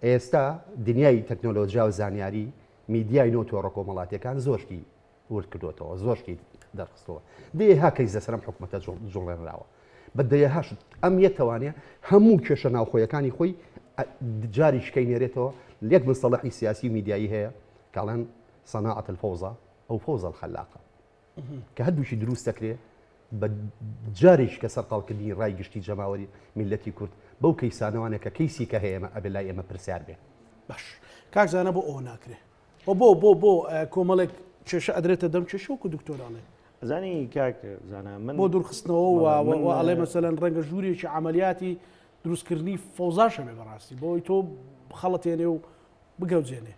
ئێستا دنیای تەکنۆلۆژیا و زانیاری میدیای نۆ تۆڕە کۆمەڵاتیەکان زۆر شتی ورد کردوێتەوە زۆر شتی دەرخستەوە دەیەها کەیس لەسەر ئەم حکوومەتە جوڵێنراوە بە دەیەهاش ئەم یەتوانێ هەموو کێشە ناوخۆیەکانی خۆی جاری شکەی نێرێتەوە لێک مستەڵحی سیاسی و میدیایی هەیە کاڵێن صناعة الفوضى ئەو فوضى الخلاقە کە هەردووکی دروست دەکرێ بە جارێکی کە سەرقاڵکردنی ڕای گشتی جەماوەری میللەتی کورد بەو کەیسانەوانە کە کەیسی کە هەیە ئێمە ئەبێ لای ئێمە پرسیار بێ. باش کاک زانا بۆ ئەوە ناکرێ و بۆ بۆ بۆ کۆمەڵێک کێشە ئەدرێتە دەم کێشە وەکو دکتۆر ئەڵێ. ئەزانی کاک زانا من بۆ دوورخستنەوە و و ئەڵێ مەسەلەن ڕەنگە ژوورێکی عەمەلیاتی دروستکردنی فەوزاش هەبێ بەڕاستی بۆی تۆ بخەڵەتێنێ و بگەوجێنێ.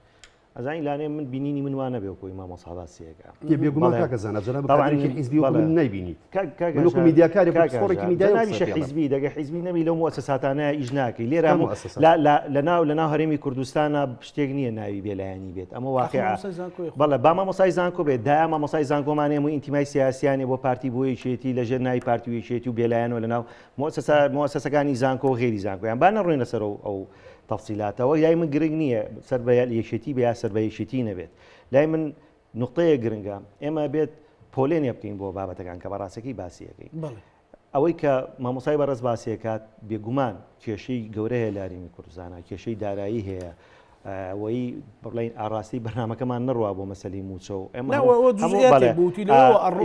ئەزانی لانێ من بینینی من وا نەبێ وەکو مامۆستا باسیەکە. ئێ بێگومان کاکە زانا جەنابت طبعاً کادرێکی حیزبی وەکو بەڵێ. من نایبینیت. کاک کاک من وەکو هەژار، میدیاکارێک و کاک پسپۆڕێکی هەژار، میدیای جەنابیشە قسە پێ ئەڵێم. حیزبی دەگە حیزبی نەبی لەو موئەسەساتانە ئیش ناکەی لێرە کام هەموو موئەسەسات؟ لە لە لە ناو لە ناو هەرێمی کوردستانا شتێک نییە ناوی بێلایەنی بێت ئەمە ئاخر واقیعە. مامۆستای زانکۆیە خۆ. بەڵێ با مامۆستای زانکۆ بێت دایە مامۆستای زانکۆمان هەیە هەموو ئینتیمای سیاسیان هەیە بۆ پارتی بۆ یەکێتی لە ژێر ناوی پارتی و یەکێتی و بێلایەنەوە لە ناو موئەسەسە موئەسەسەکانی زانکۆ و غەیری زانکۆیان با نەڕۆین لەسەر ئەو ئەو تەفسیلاتەوە لای من گرنگ نییە سەر بە یەکێتی بێ یا سەر بە یەکێتی نەبێت لای من نقطەیە گرنگە ئێمە بێت پۆلێنێ بکەین بۆ بابەتەکان کە بەڕاستەکەی باسیەکەین ئەوەی کە مامۆسای بەڕێز باسیەکات بێگومان کێشەی گەورە هەیە لە هەرێمی کوردستانە کێشەی دارایی هەیە ئەوەی بڵین ئاڕاستی بەرنمەکەمان نەڕوا بۆ مەسەلی موچە و ئێمە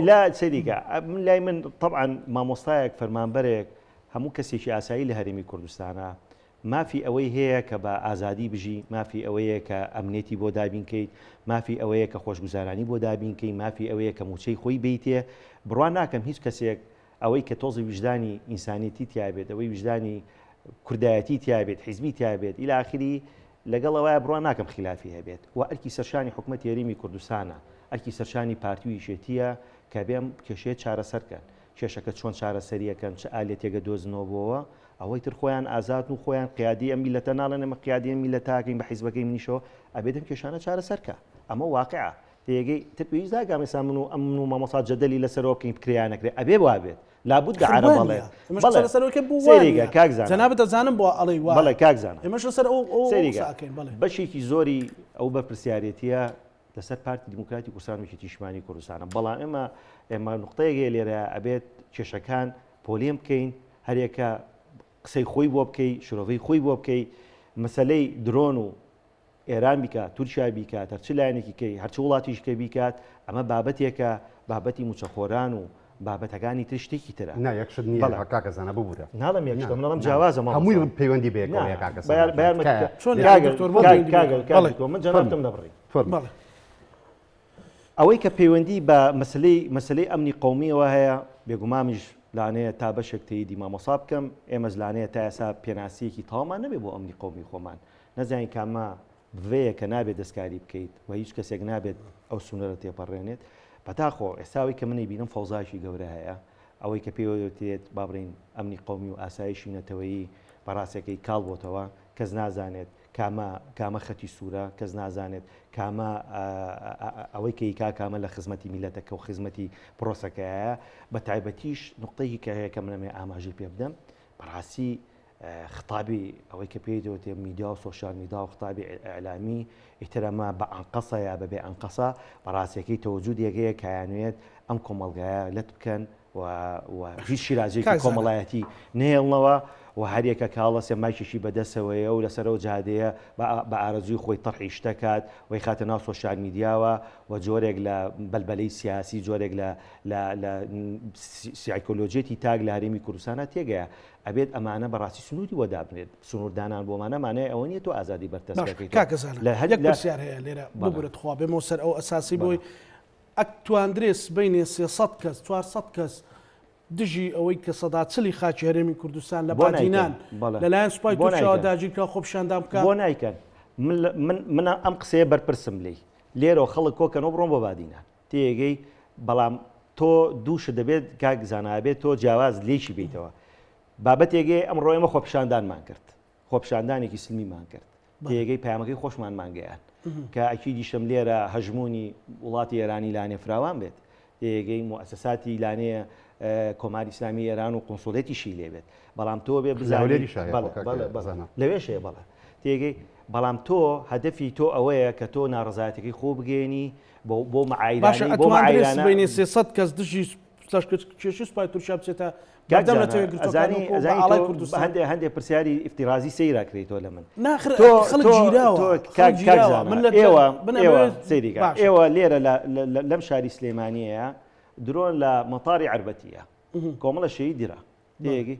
لا سەریکە من لای من طبعا مامۆستایەک فەرمانبەرێک هەموو کەسێکی ئاسایی لە هەرێمی کوردستانە. مافی ئەوەی هەیە کە بە ئازادی بژی، مافی ئەوەیە کە ئەمنیەتی بۆ دابین کەیت، مافی ئەوەیە کە خۆشگوزارانی بۆ دابین کەی، مافی ئەوەیە کە مووچەی خۆی بەیتێ. بڕوا ناکەم هیچ کەسێک ئەوەی کە تۆزی ویژدانی ئینسانیەتی تیابێت، ئەوەی ویژدانی کوردایەتی تیابێت، حیزبی تیابێت، الی آخری، لەگەڵ ئەوەیە بڕوا ناکەم خیلافی هەبێت و ئەرکی سەرشانی حکومەتی هەرێمی کوردستانە، ئەرکی سەرشانی پارتی و یەکێتییە کە بێ ئەم کێشەیە چارەسەر کەن. کێشەکە چۆن چارەسەری ئەکەن، چ ئالیەتێک ئەدۆزنەوە بۆوە، ئەوەی تر خۆیان ئازادن و خۆیان قیادی ئەم میللەتە ناڵێن ئێمە قیادی ئەم میللەتە ئەکەین بە حیزبەکەی منیشەوە، ئەبێت ئەم کێشانە چارەسەر کا. ئەمە واقیعە. تێگەی تر پێویست ناکا ئێستا من و ئەم من و مامۆستا جەدەلی لەسەرەوە بکەین بکرێ یا نەکرێ، ئەبێ وابێت. لابد ئەخر عەرەب وا ئەڵێت. نییە. ئێمەش بەڵێ. قسە لەسەر ئەوەی کە بۆ وا سەیریکە نییە. کاک زانا. جەنابت دەزانم بۆ ئەڵێی وایە. بەڵێ کاک زانا. ئێمەش لەسەر ئەو ئەو ئەو سەیریکە قسە ئەکەین. بەڵێ. بەشێکی زۆری ئەو بەرپرسیارێتییە لەسەر پارتی دیموکراتی کوردستان و یەکێتی نیشتمانی کوردستانە بەڵام ئێمە ئێمە نقطەیەک هەیە لێرە ئەبێت کێشەکان پۆلێن بکەین هەرێکە قسەی خۆی بۆ بکەی شرۆڤەی خۆی بۆ بکەی مەسلەی درۆن و ئێران بیکات تورکیا بیکات هەرچ لایەنێکی کەی هەرچ وڵاتیش کە بیکات ئەمە بابەتێکە بابەتی موچەخۆران و بابەتەکانی تر شتێکی ترە. نا یەک شت نییە بەڵێ. کاکە زانا ببورە. ناڵێم یەک شتە نا من ئەڵێم نا جیاوازە مامۆستا. هەمووی پەیوەندی بەیەکەوە نا هەیە کاکە بە زانا یار بە گیان یارمەتی تکایە کە چۆن لێرە یانی کاکە دکتۆر بۆ کاک پەیوەندی کاکە بەیەکەوە؟ کاک بەڵێ. دکتۆر من فەرموو جەنابتم دەبڕی. فەرموو. بەڵێ. ئەوەی کە پەیوەندی بە مەسەلەی مەسەلەی ئەمنی قەومییەوە هەیە بێگومانیش لانەیە تا بەشێک تەییدی مامۆسا بکەم ئێمەش لانەیە تا ئێستا پێناسەیەکی تەواومان نەبێ بۆ ئەمنی قەومی خۆمان نەزانین کامە بڤەیە کە نابێت دەستکاری بکەیت و هیچ کەسێک نابێت ئەو سنوورە تێپەڕێنێت. بەداخەوە ئێستا ئەوەی کە من ئەیبینم فەوزایەکی گەورە هەیە، ئەوەی کە پێی دەوترێت با بڵێین ئەمنی قەومی و ئاسایشی نەتەوەیی بە ڕاستەکەی کاڵ بۆتەوە، کەس نازانێت کامە کامە خەتی سوورە، کەس نازانێت کامە ئەوەی کە ئیکا کامە لە خزمەتی میللەتەکە و خزمەتی پرۆسەکەیە. بە تایبەتیش نوقتەیەکی کە هەیە کە من ئەمەوێ ئاماژەی پێ بدەم، بەڕاستی خطابی ئەوەی کە پێی دەوتێ میدیا و سۆشیال میدیا و خطابی ئیعلامی ئیتر ئەمە بە ئەنقەسە یا بەبێ ئەنقەسە بە ڕاستیەکەی تەوەجودێک هەیە کە ئەیانوێت ئەم کۆمەڵگایە لەت بکەن و و هیچ شیرازەیەکی کاک زانا. کۆمەڵایەتی نەهێڵنەوە و هەریەکە کە هەڵەسێ مایکێکی بەدەسەوەیە و لەسەر ئەو جادەیە بە بە ئارەزووی خۆی تەرحی شتەکات و ئەیخاتە ناو سۆشیال میدیاوە و جۆرێک لە بەلبەلەی سیاسی جۆرێک لە لە لە سایکۆلۆژیەتی تاک لە هەرێمی کوردستانا تێگەیە ئەبێت ئەمانە بەڕاستی سنووری بۆ دابنرێت، سنوور دانان بۆ ئەمانە مانای ئەوە نییە تۆ ئازادی بەرتەسک باش دەکەیت کاکە زانا لە هەر یەک لە پرسیار هەیە لێرە بەڵێ ببورە تخوا بێمەوە سەر ئەو ئەساسی بەڵێ بۆی ئەتواندرێ سبەینێ 300 کەس 400 کەس دژی ئەوەی کە سەدا چلی خاکی هەرێمی کوردستان لە بۆ نایکەن بادینان بەڵێ لەلایەن سوپای بۆ تورکیاوە نایکەن داگیرکرا خۆپیشاندان بکا؟ بۆ نایکەن من لە- من من ئەم قسەیە بەرپرسم لێی لێرەوە خەڵک کۆکەنەوە بڕۆن بۆ بادینان تێگەی بەڵام تۆ دوو شت دەبێت کاک زانا ئەبێت تۆ جیاواز لێکی بیتەوە بابەتێک هەیە ئەمڕۆ ئێمە خۆپیشاندانمان کرد خۆپیشاندانێکی سلمیمان کرد تێگەی پەیامەکەی خۆشمانمان گەیان کە ئەکیدیشم لێرە هەژمونی وڵاتی ئێرانی لانێ فراوان بێت تێگەی موسەساتی لانەیە کۆماری ئیسلامی ئێران و قونسڵێتیشی لێبێت بەڵام تۆ بێ بزانیت لەوێش هەیە بەڵێ تێگەی بەڵام تۆ هەدەفی تۆ ئەوەیە کە تۆ ناڕزایەتەکەی خۆ بگەێنی بۆ باشە معایرانەی بۆ ئەتواندرێ معایرانە سبەینێ 300 کەس دژی لەشکرکێشی سوپای تورکیا بچێتە کاک بەردەم زانا نەتەوە یەکگرتووەکان ئەزانی وەکو بە ئەزانی ئاڵای تۆ کوردستان؟ هەندێ هەندێ پرسیاری ئیفتیرازی سەیرا کرێیتەوە لە من ناخر تۆ خەڵک تۆ گیراوە تۆ خەڵک کاک کاک گیراوە زانا من لە ئێوە من ئێوە ئەمەوێت سەیری کە باشە ئێوە لێرە لە لە لەم شاری سلێمانیەیە درۆن لە مەتاری عەربەتیە کۆمەڵە شەهید درا تێگەی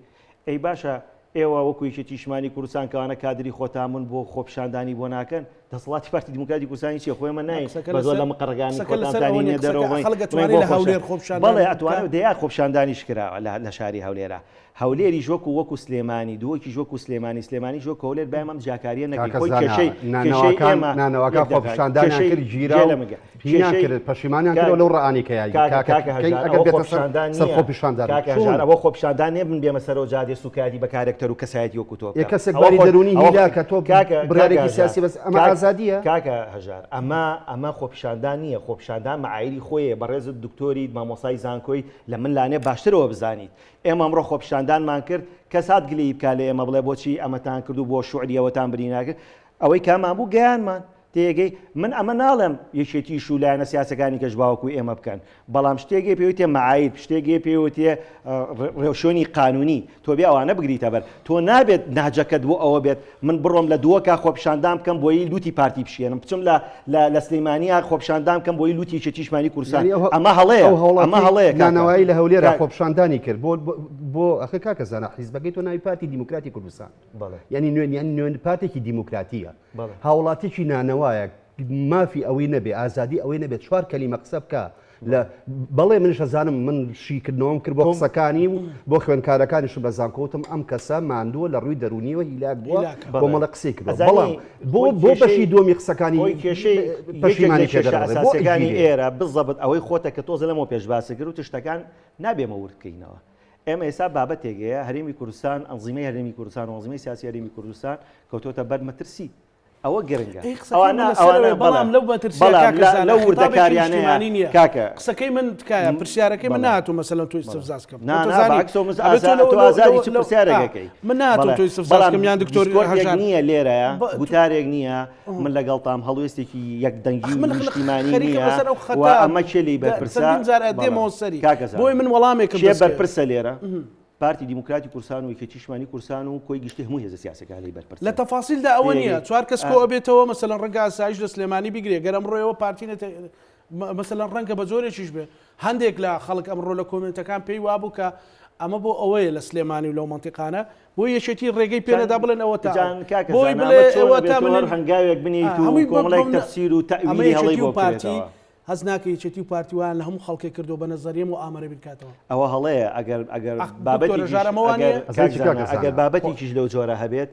ئەی باشە ئێوە وەکو یەکێتی نیشتمانی کوردستان کەوانە کادری خۆتان بوون بۆ خۆپیشاندانی بۆ ناکەن دەسەڵاتی پارتی دیموکراتی کوردستانی چیە خۆ ئێمە ناین قسەکە بە زۆر لەسەر لە مقەڕەکانی قسەکە خۆتان لەسەر ئەوە تانی نییە نیە دەرەوە قسەکە بڵێن خەڵک بڵێن ئەتوانێت بۆ لە خۆشە هەولێر خۆپیشاندان بەڵێ بکات ئەتوانێت دەیا خۆپیشاندانیش کراوە لە لە شاری هەولێرا هەولێریش وەکو وەکو سلێمانی دهۆکیش وەکو سلێمانی سلێمانیش وەکو هەولێر با ئێمە ئەم جیاکارییە نەکەین کاکە خۆی زانا کێشەی کێشەی نانەواکان ئێمە نانەواکان یەک دەقە خۆپیشاندانیان کێشەی کرد گیرا جێ و لە مگە هینیان کێشەی کرد پەشیمانیان کاک کردەوە لەو ڕانەی کە یای کاکە کاکە کاکە کەی هەژار ئەگەر ئەوە بێتە سەر خۆپیشاندان سەر نییە خۆپیشاندان کاکە چۆن هەژار ئەوە خۆپیشاندان نییە من بێمە سەرەوە جادێ سوکایەتی بە کارەکتەر و کەسایەتی وەکو تۆ ئێ بکەم کەسێک ئەوە باری خۆ دەروونی ئەوە هیلا کە تۆ کاکە کاکە بڕیارێکی هەژار سیاسی بەس ئەمە کاک ئازادییە کاکە هەژار ئەمە ئەمە خۆپیشاندان نییە خۆپیشاندان مەعایری خۆیە بەڕێزت دکتۆریت مامۆستای زانکۆیت لە من لانێ باشترەوە بزانیت ئێمە ئەمڕۆ خۆپیشاندانمان کرد کەس هات گلەیی بکا لە ئێمە بڵێ بۆچی ئەمەتان کرد و بۆ شوعری ئەوەتان برینا کرد ئەوەی کامان بوو گەیانمان تێگەی من ئەمە ناڵێم یەکێتیش و لایەنە سیاسەکانی کەش باوەکو ئێمە بکەن بەڵام شتێک هەیە پێوتێ مەعایب شتێک هەیە پێوتێ ڕێوشوێنی قانونی تۆ بێ ئەوانە بگریتە بەر تۆ نابێت ناجەکەت بۆ ئەوە بێت من بڕۆم لە دووەکە خۆپیشاندان بکەم بۆی لوتی پارتی بشێنم بچم لە لە سلەیمانیا خۆپیشاندان بکەم بۆی لوتی یەکێتیشمانی کوردستان یعنی ئەو ئەمە هەڵەیە ئەو ئەمە هاوڵاتی هەڵەیە کاکە نانەوایی لە هەولێرە کاک خۆپیشاندانی کرد بۆ بۆ. بۆ ئەخە کاکە زانا حیزبەکەی تۆ ناوی پارتی دیموکراتی کوردستان یعنی نوێن یان نوێن پارتێکی دیموکراتیە هاوڵاتیکی نانەوایە مافی ئەوەی نەبێ ئازادی ئەوەی نەبێت چوار کەلیمە قسە بکە لە بەڵێ منیش ئەزانم من شیکردنەوەم کرد بۆ قسەکانی و بۆ خوێندکارەکانیشم لە زانکۆ وتم ئەم کەسە ماندووە لە ڕووی دەروونیەوە هیلاک بووە هیلاکە. کۆمەڵە قسەی کردووە ئەزانی بەڵام بۆ خۆی بۆ کێشەی بەشی دووەمی قسەکانی خۆی کێشەی یەکێک لە پەشیمانی پێ کێشە دەربڕێ بۆ ئەساسیەکانی ئەگیرێ ئێرە بزەبت ئەوەی خۆتە کە تۆزە لەمەوە پێش باست کرد وتی شتەکان نابێ ئێمە ورد بکەینەوە ئێمە ئێستا بابەتێک هەیە هەرێمی کوردستان ئەنزیمەی هەرێمی کوردستان و ئەنزیمەی سیاسی هەرێمی کوردستان کەوتۆتە بەر مەترسی ئەوە گرنگە ئەی قسەکەی من ئەوانە لەسەر ئەوانە ئەوەیە بەڵام بەڵێ لەو مەترسیە بەڵام کاکە لە زانا لەو خیتابێکی وردەکاریانەیە نیشتیمانی نییە کاکە قسەکەی من تکایە پرسیارەکەی من بەڵێ نەهاتوو مەسەلەن تۆ بەڵێ ئیستفزاز کەم نا تۆ نا زانی بەعکسەوە من ئەبێ تۆ ئازا لەو تۆ لەو ئازادی لەو چ لەو پرسیارێک ئا ئەکەی من نەهاتووم بەڵێ تۆ ئیستفزاز بەڵام کەم یان دکتۆر دیسکۆردێک هەژار نییە لێرەیە ب- تۆ گوتارێک نییە من لەگەڵتام هەڵوێستێکی یەکدەنگی ئەخ و من خ- نیشتیمانی خەریکم نییە لەسەر ئەو و خەتە ئەمە کێ لێی د- بەرپرسە چەندین جار بەڵێ ئەدێمەوە سەری کاکە بۆیە زانا من وەڵامێکم کێ دەست کەوێ بەرپرسە لێرە پارتی دیموکراتی کوردستان و یەکێتی نیشتمانی کوردستان و کۆی گشتی هەموو هێزە سیاسەکان لێی لە بەرپرسن. تەفاسیلدا ئەوە نییە تێگەی؟ چوار کەس ئا. کۆ ئەبێتەوە مەسەلەن ڕەنگە ئاسایش لە سلێمانی بیگرێ گەر ئەمڕۆ ئێوە پارتی نەتە مەسەلەن ڕەنگە بە جۆرێکیش بێ هەندێک لە خەڵک ئەمڕۆ لە کۆمێنتەکان پێی وابوو کە ئەمە بۆ ئەوەیە لە سلێمانی و لەو مەنتیقانە بۆ یەکێتی ڕێگەی پێ جان نەدا بڵێن ئەوە تا ئەو جان کاکە بۆی زانا بڵێ ئەمە چۆن ئێوە ئەبێ تا تۆ هەر من هەنگاوێک ئا، بنێیت و هەمووی بە کۆمەڵێک بەم تەفسیر و ئەمە تەئویلی هەڵەی یەکێتی بۆ و پارتی بکرێتەوە. هەست ناکەی یەکێتی و پارتی وایان لە هەموو خەڵکێک کردووە بە نەزەریە موئامەرە بیرکاتەوە. ئەوە هەڵەیە ئەگەر ئەگەر ئەخ دکتۆر بابەتێکیش هەژار ئەمە وا ئەگەر نییە؟ کاک ئەزانی چی کاکە زانا ئەگەر زانا خۆ بابەتێکیش لەو جۆرە هەبێت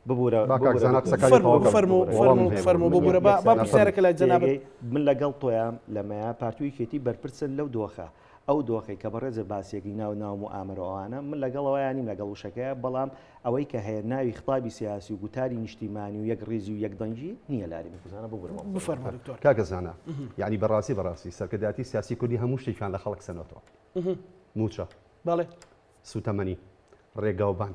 ببورە با کاک ببورە زانا دکتۆر قسەکانی فەرموو تەواو کەم فەرموو ببورە وەڵامم فەرموو هەیە بۆ فەرموو من ببورە با با یەکسەر نافەرموو پرسیارەکە لای جەنابت تێگەی من لەگەڵ تۆیام لەمەیە پارتی و یەکێتی بەرپرسن لەو دۆخە ئەو دۆخەی کە بەڕێزت باسیەکەی ناو ناو موئامەرە و ئەوانە من لەگەڵ ئەوەیا نیم لەگەڵ وشەکەیە بەڵام ئەوەی کە هەیە ناوی خطابی سیاسی و گوتاری نیشتیمانی و یەک ڕیزی و یەک دەنگی نییە لە هەرێمی کوردستانە ببورە مامۆستا بفەرموو دکتۆر. کاکە زانا یانی بەڕاستی بەڕاستی سەرکردایەتی سیاسی کوردی هەموو شتێکیان لە خەڵک سەنۆتەوە مووچە بەڵێ سوتەمەنی ڕێگاوبان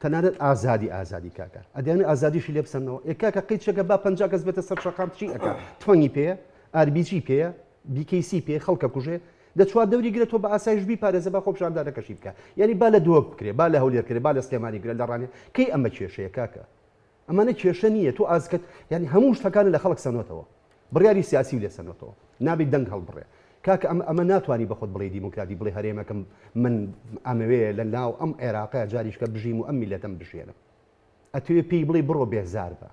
تەنانەت ئازادی ئازادی کاکە ئەدیانە ئازادیشی لێ بسەنەوە ئێ کاکە قیچەکە با 50 کەس بێتە سەر شەقام چی ئەکا تفەنگی پێیە ئاربیجی پێیە بیکەیسی پێ خەڵکە کوژێ دە چوار دەوری گرە تۆ بە ئاسایش بیپارێزە با خۆپیشاندانەکەشی بکە یعنی با لە دهۆک بکرێ با لە هەولێر کرێ با لە سلێمانی کرێ لە ڕانیە کەی ئەمە کێشەیە کاکە ئەمانە کێشە نییە تۆ ئازکەت یعنی هەموو شتەکانە لە خەڵک سەنۆتەوە بڕیاری سیاسی لێ سەنۆتەوە نابێت دەنگ هەڵبڕێ کاکە ئەم ئەمە ناتوانانی بەخۆت بڵێ دیموکراتی بڵێ هەرێمەکەم من ئەمەوێ لە ناو ئەم عێراقە جاریشکە بژیم و ئەم میلەتەم بژێنم ئەتەوێ پێی بڵێی بڕۆ بێزار بە.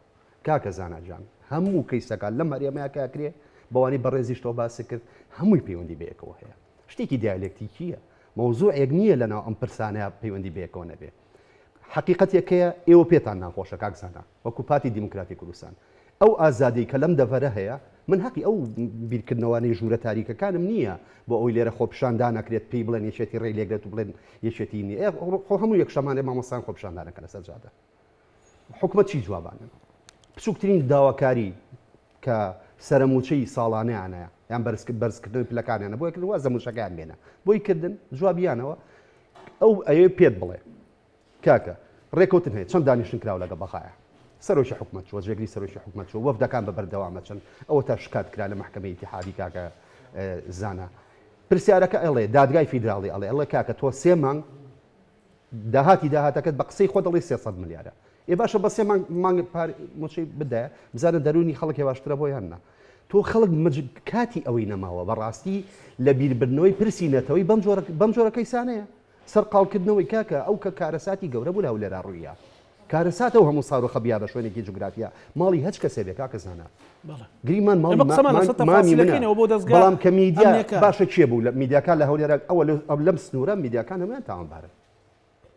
کاکە زانا جان هەموو کەیسەکان لەم هەرێمەیا کە ئەکرێ بەوانەی بەڕێزیشتەوە باست کرد هەمووی پەیوەندی بەیەکەوە هەیە. شتێکی دیالێکتیکییە. مەوزوعێک نییە لەناو ئەم پرسانەیا پەیوەندی بەیەکەوە نەبێ. حەقیقەتێک هەیە ئێوە پێتان ناخۆشە کاک زانا وەکو پارتی دیموکراتی کوردستان. ئەو ئازادیەی کە لەم دەڤەرە هەیە من هەقی ئەو بیرکردنەوانەی ژوورە تاریکەکانم نییە بۆ ئەوەی لێرە خۆپیشاندان ئەکرێت پێی بڵێن یەکێتی ڕێی لێگرێت و بڵێن یەکێتی نییە ئێ خۆ هەموو یەکشەمانێ مامۆستایان خۆپیشاندان ئەکەن لەسەر جادە حکومەت چی جوابانن بچووکترین داواکاری کە سەرەموچەی ساڵانیانە یان بەرزکردنەوەی پلەکانیانە بۆیە کردن وازە موچەکەیان بێنە بۆی کردن جوابیانەوە ئەو ئەوێ پێت بڵێ کاکە ڕێکەوتن هەیە چەند دانیشتن کراوە لەگەڵ بەغایە سەرۆکی حکومەت چووە جێگری سەرۆکی حکومەت چووە وەفدەکان بە بەردەوامە چەند ئەوە تا شکات کرا لە مەحکەمەی ئیتیحادی کاکە زانا پرسیارەکە ئەڵێ دادگای فیدراڵی ئەڵێ ئەڵێ کاکە تۆ سێ مانگ داهاتی داهاتەکەت بە قسەی خۆت ئەڵێ 300 ملیارە ئێ باشە بە سێ مانگ مانگ پار موچەی بدایە بزانە دەروونی خەڵک هێواشترە بۆ یان نا تۆ خەڵک مەج کاتی ئەوەی نەماوە بەڕاستی لە بیربردنەوەی پرسی نەتەوەی بەم جۆرە بەم جۆرە کەیسانەیە سەرقاڵکردنەوەی کاکە ئەو کە کارەساتی گەورە بوو لە هەولێرا ڕووییا کارەساتە و هەموو ساروخە بیا بە شوێنێکی جوگرافیا ماڵی هەچ کەسێ بێ کاکە زانا بەڵێ گریمان ماڵی ئێمە قسەمان لەسەر مامی منە تەفاسیلەکەینەوە بۆ دەزگا بەڵام کە میدیا ئەمنیەکان. باشە کێ بوو لە میدیاکان لە هەولێرا ئەوە لەو- لەم سنوورە میدیاکان هەموویان تاوانبارن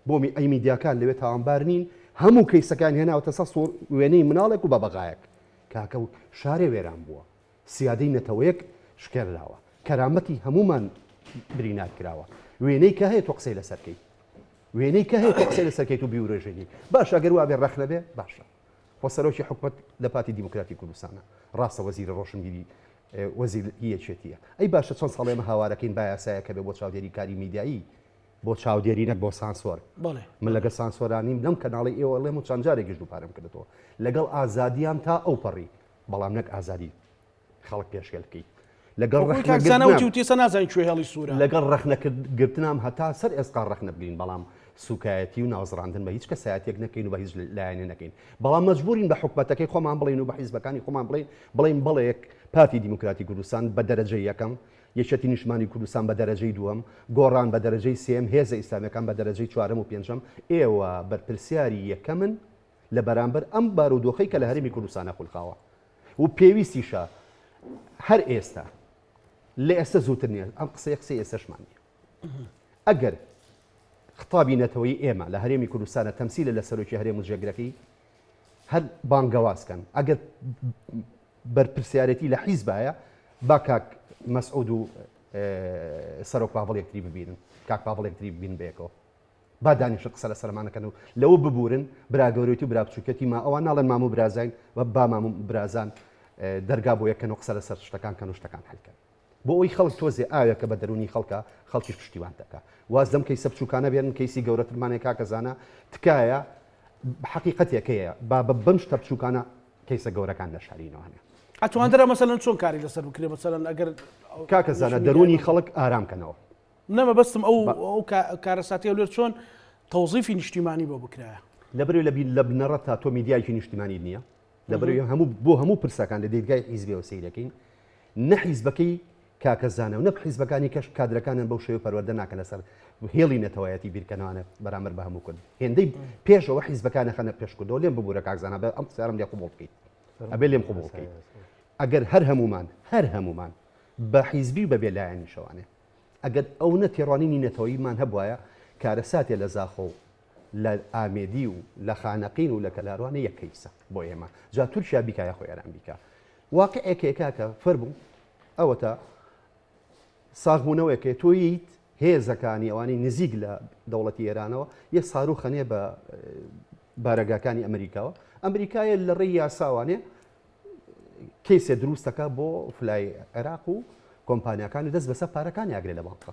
بۆ می ئەی میدیاکان لەوێ تاوانبار نین هەموو کەیسەکان هێناوەتە سەر سوور وێنەی مناڵێک و بەبەغایەک کاکە و شارێ وێران بووە سیادەی نەتەوەیەک شکێنراوە، کەرامەتی هەموومان برینار کراوە. وێنەی کە هەیە تۆ قسەی لەسەر کەیت. وێنەی کە هەیە تۆ قسەی لەسەر کەیت و بیورێژێنی. باشە ئەگەر وابێ ڕەخنە بێ باشە. خۆ سەرۆکی حکومەت لە پارتی دیموکراتی کوردستانە. ڕاستە وەزیری ڕۆشنبیری وەزیر هی یەکێتییە. ئەی باشە چەند ساڵە ئێمە هاوارەکەین با یاسایەک هەبێ بۆ چاودێری کاری میدیایی بۆ چاودێری نەک بۆ سانسۆر. بەڵێ. من لەگەڵ سانسۆرا نیم لەم کەناڵەی ئێوە ئەڵێم و چەند جارێکیش دووپارەم کردەوە. لەگەڵ ئازادیام تا ئەوپەڕی. بەڵام نەک ئازادی خەڵک پێشێل بکەیت لەگەڵ نازانین کوێ هێڵی سوورە لەگەڵ ڕەخنەگرتنام هەتا سەر ئێسقان ڕەخنە بگرین بەڵام سوکایەتی و ناوزڕاندن بە هیچ کەسایەتێک نەکەین و بە هیچ لایەنێ نەکەین بەڵام مەجبورین بە حکومەتەکەی خۆمان بڵین و بە حیزبەکانی خۆمان بڵین بڵین بەڵێک پارتی دیموکراتی کوردستان بە دەرەجە یەکەم. یەکێتی نیشتمانی کوردستان بە دەرەجەی دووەم، گۆڕان بە دەرەجەی سێیەم، هێزە ئیسلامیەکان بە دەرەجەی چوارەم و پێنجەم، ئێوە بەرپرسیاری یەکەمن لە بەرامبەر ئەم بارودۆخەی کە لە هەرێمی کوردستانا خولقاوە و پێویستیشە هەر ئێستا لە ئێستا زووتر نییە ئەم قسەیە قسەی ئێستەشمان نییە ئەگەر خطابی نەتەوەی ئێمە لە هەرێمی کوردستانە تەمسیلە لە سەرۆکی هەرێم و جێگرەکەی هەر بانگەواز کەن ئەگەر بەرپرسیارێتی لە حیزبایە با کاک مەسعود و سەرۆک پاڤڵ یەکتری ببینن کاک پاڤڵ یەکتری ببین بەیەکەوە با دانیشن قسە لەسەرمان نەکەن و لەوە ببورن برا گەورەیەتی و برا بچوکێتی ما ئەوان ناڵێن مام و برازاین و با مام و برازان دەرگا بۆ یەکەن و قسە لەسەر شتەکان کەن و شتەکان حل کەن بۆ ئەوی خەڵک تۆزێ ئاوێکە بە دەرونی خەڵکە خەڵکیش پشتیوان دەکا واز لەم کەیسە بچوکانە بێنن کەیسی گەورەترمانێ کاکە زانا تکایە حەقیقەتێک هەیە با بە بەم شتە بچوکانە کەیسە گەورەکان نەشارینەوە هەنێ. ئەتواندرا مەسەلەن چۆن کاری لەسەر بکرێ مەسەلەن ئەگەر کاکە زانا دەرونی خەڵک ئارام کەنەوە. نا مەبەستم ئەو ئەو کارەساتی هەولێر چۆن تەوزیفی نیشتیمانی بۆ بکرایە؟ لەبەرئەوەی لە لە بنەڕەتا تۆ میدیایەکی نیشتیمانیت نییە، لەبەرئەوەی هەموو بۆ هەموو پرسەکان لە دیدگای حیزبیەوە سەیرەکەین، نە حیزبەکەی کاکە زانا و نە حیزبەکانی کەش کادرەکانیان بەو شێوە پەروەردە ناکەن لەسەر هێڵی نەتەوایەتی بیرکەنەوانە بەرامبەر بە هەموو کورد هێندەی پێشەوە حیزبەکان خەنە پێش کوردەوە لێم ببوورە کاک زانا بە ئەم قسەیانم لێ قبوڵ بکەیت ئەبێ لێم قبوڵ بکەیت ئەگەر هەر هەموومان هەر هەموومان بە حیزبی و بە بێ لایەنیشەوانێ ئەگەر ئەونە تێڕوانینی نەتەوەییمان هەبوایە کارەساتێ لە زاخۆ و لە ئامێدی و لە خانەقین و لە کەلاروانە یەک کەیسە بۆ ئێمە جا تورکیا بیکا یاخۆ ئێران بیکا واقعێک هەیە کاکە فەرموو ئەوەتا ساغبوونەوەیەک هەیە تۆ ییت هێزەکانی ئەوانەی نزیک لە دەوڵەتی ئێرانەوە یە ساروخەنێ بە بارەگاکانی ئەمریکاوە ئەمریکایە لە ڕێی یاساوانێ کەیسێ دروستەکە بۆ فلای عێراق و کۆمپانیاکان و دەست بەسەر پارەکانی ئاگرێ لە بانقە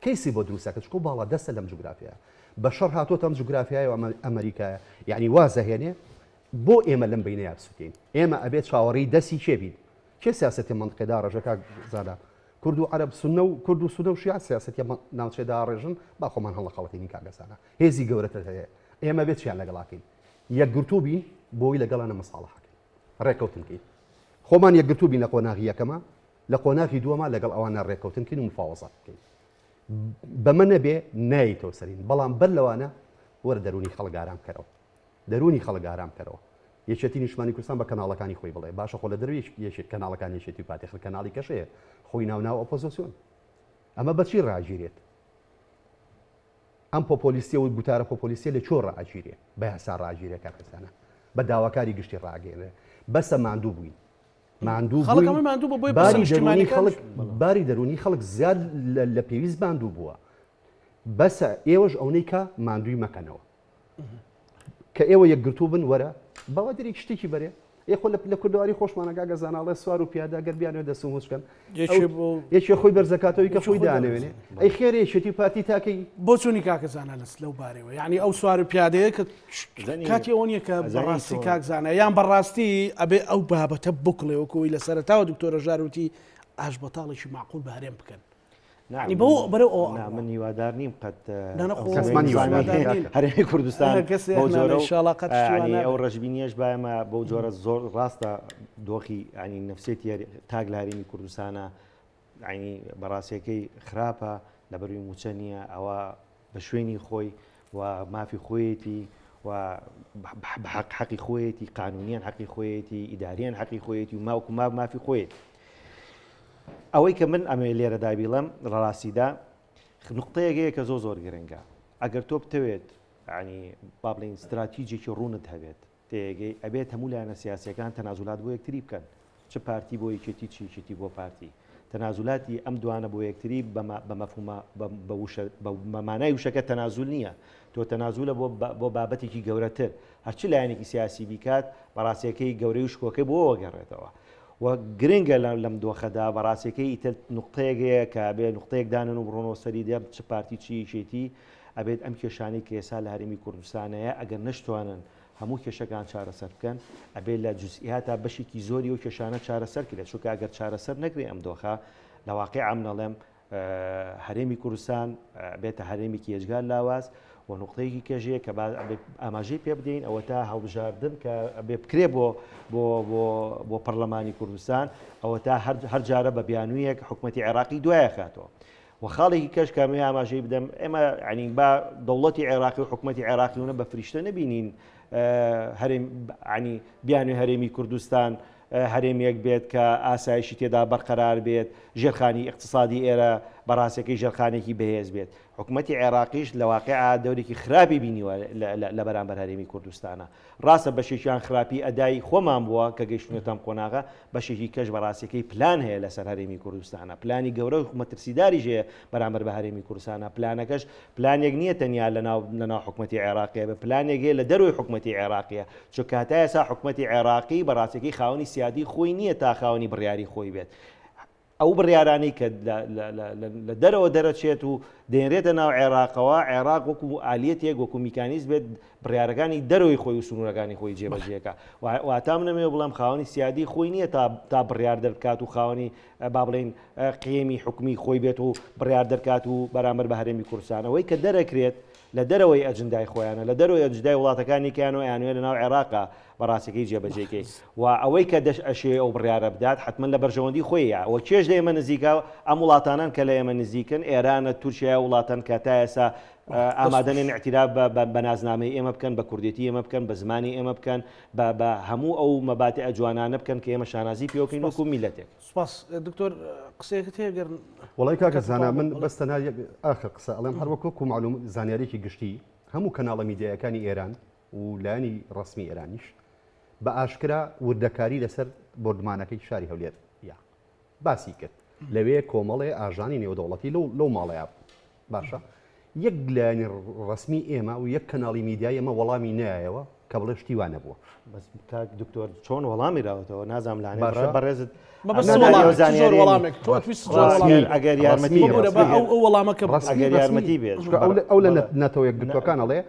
کەیسی بۆ دروستەکە چکۆ باڵا دەستە لەم جوگرافیا بە شەڕ هاتۆتە ئەم جوگرافیای و ئەمریکایە یعنی وازەهێنێ بۆ ئێمە لەم بینەیە بسووتین ئێمە ئەبێ چاوەڕێی دەستی کێ بین کێ سیاسەتی مەنتقێ داڕێژە کاک زانا کورد و عەرەب سوننە و کورد و سوننە و شیعە سیاسەتی ناوچێ داڕێژن با خۆمان هەڵنەخەڵەتێنین کاکە زانا هێزی گەورەتر هەیە ئێمە بێت چیان لەگەڵاکەین یەکگرتوو بین بۆی لەگەڵانە مەساڵحەکەین ڕێکەوتن کەین خۆمان یەکگرتوو بین لە قۆناغی یەکەمە لە قۆناغی دووەما لەگەڵ ئەوانە ڕێکەوتن کەین و مفاوەزات بکەین بەمە نەبێ نایتەوە سەرین بەڵام بەر لەوانە وەرە دەرونی خەڵک ئارام کەرەوە دەروونی خەڵک ئارام کەرەوە. یەکێتی نیشتمانی کوردستان بە کەناڵەکانی خۆی بڵێ باشە خۆ لە دەرەوەی یەکێ کەناڵەکانی یەکێتی و پارتی خر کەناڵی کەش هەیە خۆی ناو ناو ئۆپۆزۆسیۆن ئەمە بەچی ڕاگیرێت ئەم پۆپۆلیستیە و گوتارە پۆپۆلیستیە لە کوێ ڕاگیرێ بە یاسا ڕاگیرێ کاکەزانە بە داواکاری گشتی ڕاگەێنرێ بەسە ماندوو بووین ماندوو خەڵک ئەمە ماندوو بە بۆی باری دەروونی خەڵک باری دەروونی خەڵک زیاد لە پێویست ماندوو بووە بەسە ئێوەش ئەونەی کە ماندووی مەکەنەوە کە ئێوە یەکگرتوو بن وەرە باوە دەرێک شتێکی بەرێ ئێ خۆ لە کوردەواری خۆشمانە گاگە زاناڵێ سوار و پیادە گەر بیانێ دەسم هۆچ بکەن یەکێ خۆی بەرزەکاتەوەی کە خۆی دانەوێنێ ئەی خێرە یەکێتی پارتی تاکەی بۆچوونی کاکە زانا لەس لەو بارەوە یعنی ئەو سوار و پیادەیە کە کاتی ئەوە نییە کە بەڕاستی کاک زانا یان بەڕاستی ئەبێ ئەو بابەتە بکڵێ وەکەوەی لە سەرەتاوە دکتۆرە ژاروتی ئاش بەتاڵێکی معقول بە هەرێم بکەن یعنی بەو بەرەو ئەوە نا من هیوادار نیم قەت نا نا خۆ کەسمان هیوادار نین. هەرێمی کوردستان کەسێ بەو نا، جۆرە و، ئینشاڵڵا قەت شتی وا یعنی نابێت. ئەو ڕەشبینیەش بایمە بەو جۆرە زۆر ڕاستە دۆخی یعنی نفسێتی تاک لە هەرێمی کوردستانە یعنی بەڕاستیەکەی خراپە لەبەروی موچە نییە ئەوە بە شوێنی خۆی و مافی خۆیەتی و بە حەق حەقی خۆیەتی قانونیان حەقی خۆیەتی ئیداریان حەقی خۆیەتی و ماوکو ما مافی خۆیەتی ئەوەی کە من ئەمەوێ لێرەدا بیڵێم لە ڕاستیدا نقطەیەک هەیە کە زۆر زۆر گرنگە ئەگەر تۆ بتەوێت ینی با بڵین استراتیجێکی ڕوونت هەبێت تێگەی ئەبێت هەموو لایەنە سیاسیەکان تەنازولات بۆ یەکتری بکەن چ پارتی بۆ یەکێتی چ یەکێتی بۆ پارتی تەنازولاتی ئەم دوانە بۆ یەکتری بە مەفهومە بە وشە بە مانای وشەکە تەنازول نییە تۆ تەنازولە بۆ بۆ بابەتێکی گەورەتر هەرچ لایەنێکی سیاسی بیکات بەڕاستیەکەی گەورەی و شکۆکەی بۆ وەگەڕێتەوە و گرنگە لەم دۆخەدا بەڕاستیەکەی ئیتر نقطەیەک هەیە کە بێ نقطەیەک دانن و بڕۆنەوە سەری دێڕ چ پارتی چ یەکێتی ئەبێت ئەم کێشانەی کە ئێستا لە هەرێمی کوردستان هەیە ئەگەر نەشتوانن هەموو کێشەکان چارەسەر بکەن ئەبێت لە جزئیاتا بەشێکی زۆری ئەو کێشانە چارەسەر کرێت چونکە ئەگەر چارەسەر نەکرێ ئەم دۆخە لە واقیع ئەم نەڵێم. هەرێمی کوردستان بێتە هەرێمێکی یەجگار لاواز و نقطەیەکی کەژەیە کە ئاماژەی پێ بدەین ئەوە تا هەڵبژاردن کە بێ بکرێ بۆ بۆ بۆ بۆ پەرلەمانی کوردستان ئەوە تا هەر جارە بە بیانوویەک حکوومەتتی عێراقی دوایە خاتەوە و خاڵێکی کەش کامەیە ئاماژەی بدەم ئێمە ینی با دەوڵەتی عێراقی و حکوومەتتی عێراقیونە بە فریشتە نبینین هەرێم عنی بیانوی هەرێمی کوردستان هەرێمێک بێت کە ئاسایشی تێدا بەرقەرار بێت، ژێرخانی ئیقتسادی ئێرە بە ڕاستەکەی ژێرخانێکی بەهێز بێت. حکومەتی عێراقیش لە واقیعا دەورێکی خراپی بینیوە لە بەرامبەر هەرێمی کوردستانا. ڕاستە بەشێکیان خراپی ئەدای خۆمان بووە کە گەیشتوونەتە ئەم قۆناغە، بەشێکی کەش بە ڕاستیەکەی پلان هەیە لەسەر هەرێمی کوردستانا. پلانی گەورە و مەترسیداریش هەیە بەرامبەر بە هەرێمی کوردستانا. پلانەکەش پلانێک نییە تەنیا لەناو لەناو حکومەتی عێراقیە بێ، پلانێک هەیە لە دەرەوەی حکومەتی عێراقیە، چونکە هەتا ئێستا حکومەتی عێراقی بە ڕاستیەکەی خاوەنی سیادی خۆی نییە تا خاوەنی بڕیاری خۆی بێت. ئەو بڕیارانەی کە لە دەرەوە دەرەچێت و دێنرێتە ناو عێراقەوە، عێراق وەکو ئالیەتێک وەکو میکانیزم بێت بڕیارەکانی دەرەوەی خۆی و سنوورەکانی خۆی جێبەجێکا. واتا من ئەمەوێ بڵێم خاوەنی سیادی خۆی نییە تا تا بڕیار دەربکات و خاوەنی با بڵێین قیەمی حکومی خۆی بێت و بڕیار دەرکات و بەرامبەر بە هەرێمی کوردستان ئەوەی کە دەرەکرێت لە دەرەوەی ئەجندای خۆیانە لە دەرەوەی ئەجدای وڵاتەکانی کەیان و ئەیانوێ لە ناو عێراقا بە ڕاستەکەی جێبەجێکەی و ئەوەی کە دەش ئەشێ ئەو بڕیارە بدات حتمما لە بەرژەوەندی خۆیە و کێش لە ئێمە نزیکە ئەم وڵاتانان کە لە ئێمە نزیکن ئێرانە تورکیا وڵاتان کە تا ئێستا ئامادەنێن اعتراف بە نازنامەی ئێمە بکەن بە کوردێتی ئێمە بکەن بە زمانی ئێمە بکەن بە هەموو ئەو مەبادئە جوانانە بکەن کە ئێمە شانازی پێوەکەین وەکو میلەتێک. سپاس دکتۆر قسەیەکت هەیە گەر وەڵای کاکە زانا من بەس تەنها یەک ئاخر قسە ئەڵێم هەر وەک وەکو معلوم زانیاریی گشتی هەموو کەناڵە میدیایەکانی ئێران و لایەنی ڕەسمی ئێرانیش بە ئاشکرا وردەکاری لەسەر بۆردمانەکەی شاری هەولێر یا باسی کرد لەوێ کۆمەڵێ ئاژانی نێودەوڵەتی لەو لەو ماڵەیە بوو باشە یەک لایەنی ڕەسمی ئێمە و یەک کەناڵی میدیای ئێمە وەڵامی نایەوە کە بڵێ شتی وا نەبووە. بەس کاک دکتۆر چۆن وەڵامی راوەتەوە نازانم لانێ باشە بەڕێزت ئەگەر یارمەتی ئەگەر یارمەتی بێت ئەو لە نەتەوە یەکگرتووەکان ئەڵێ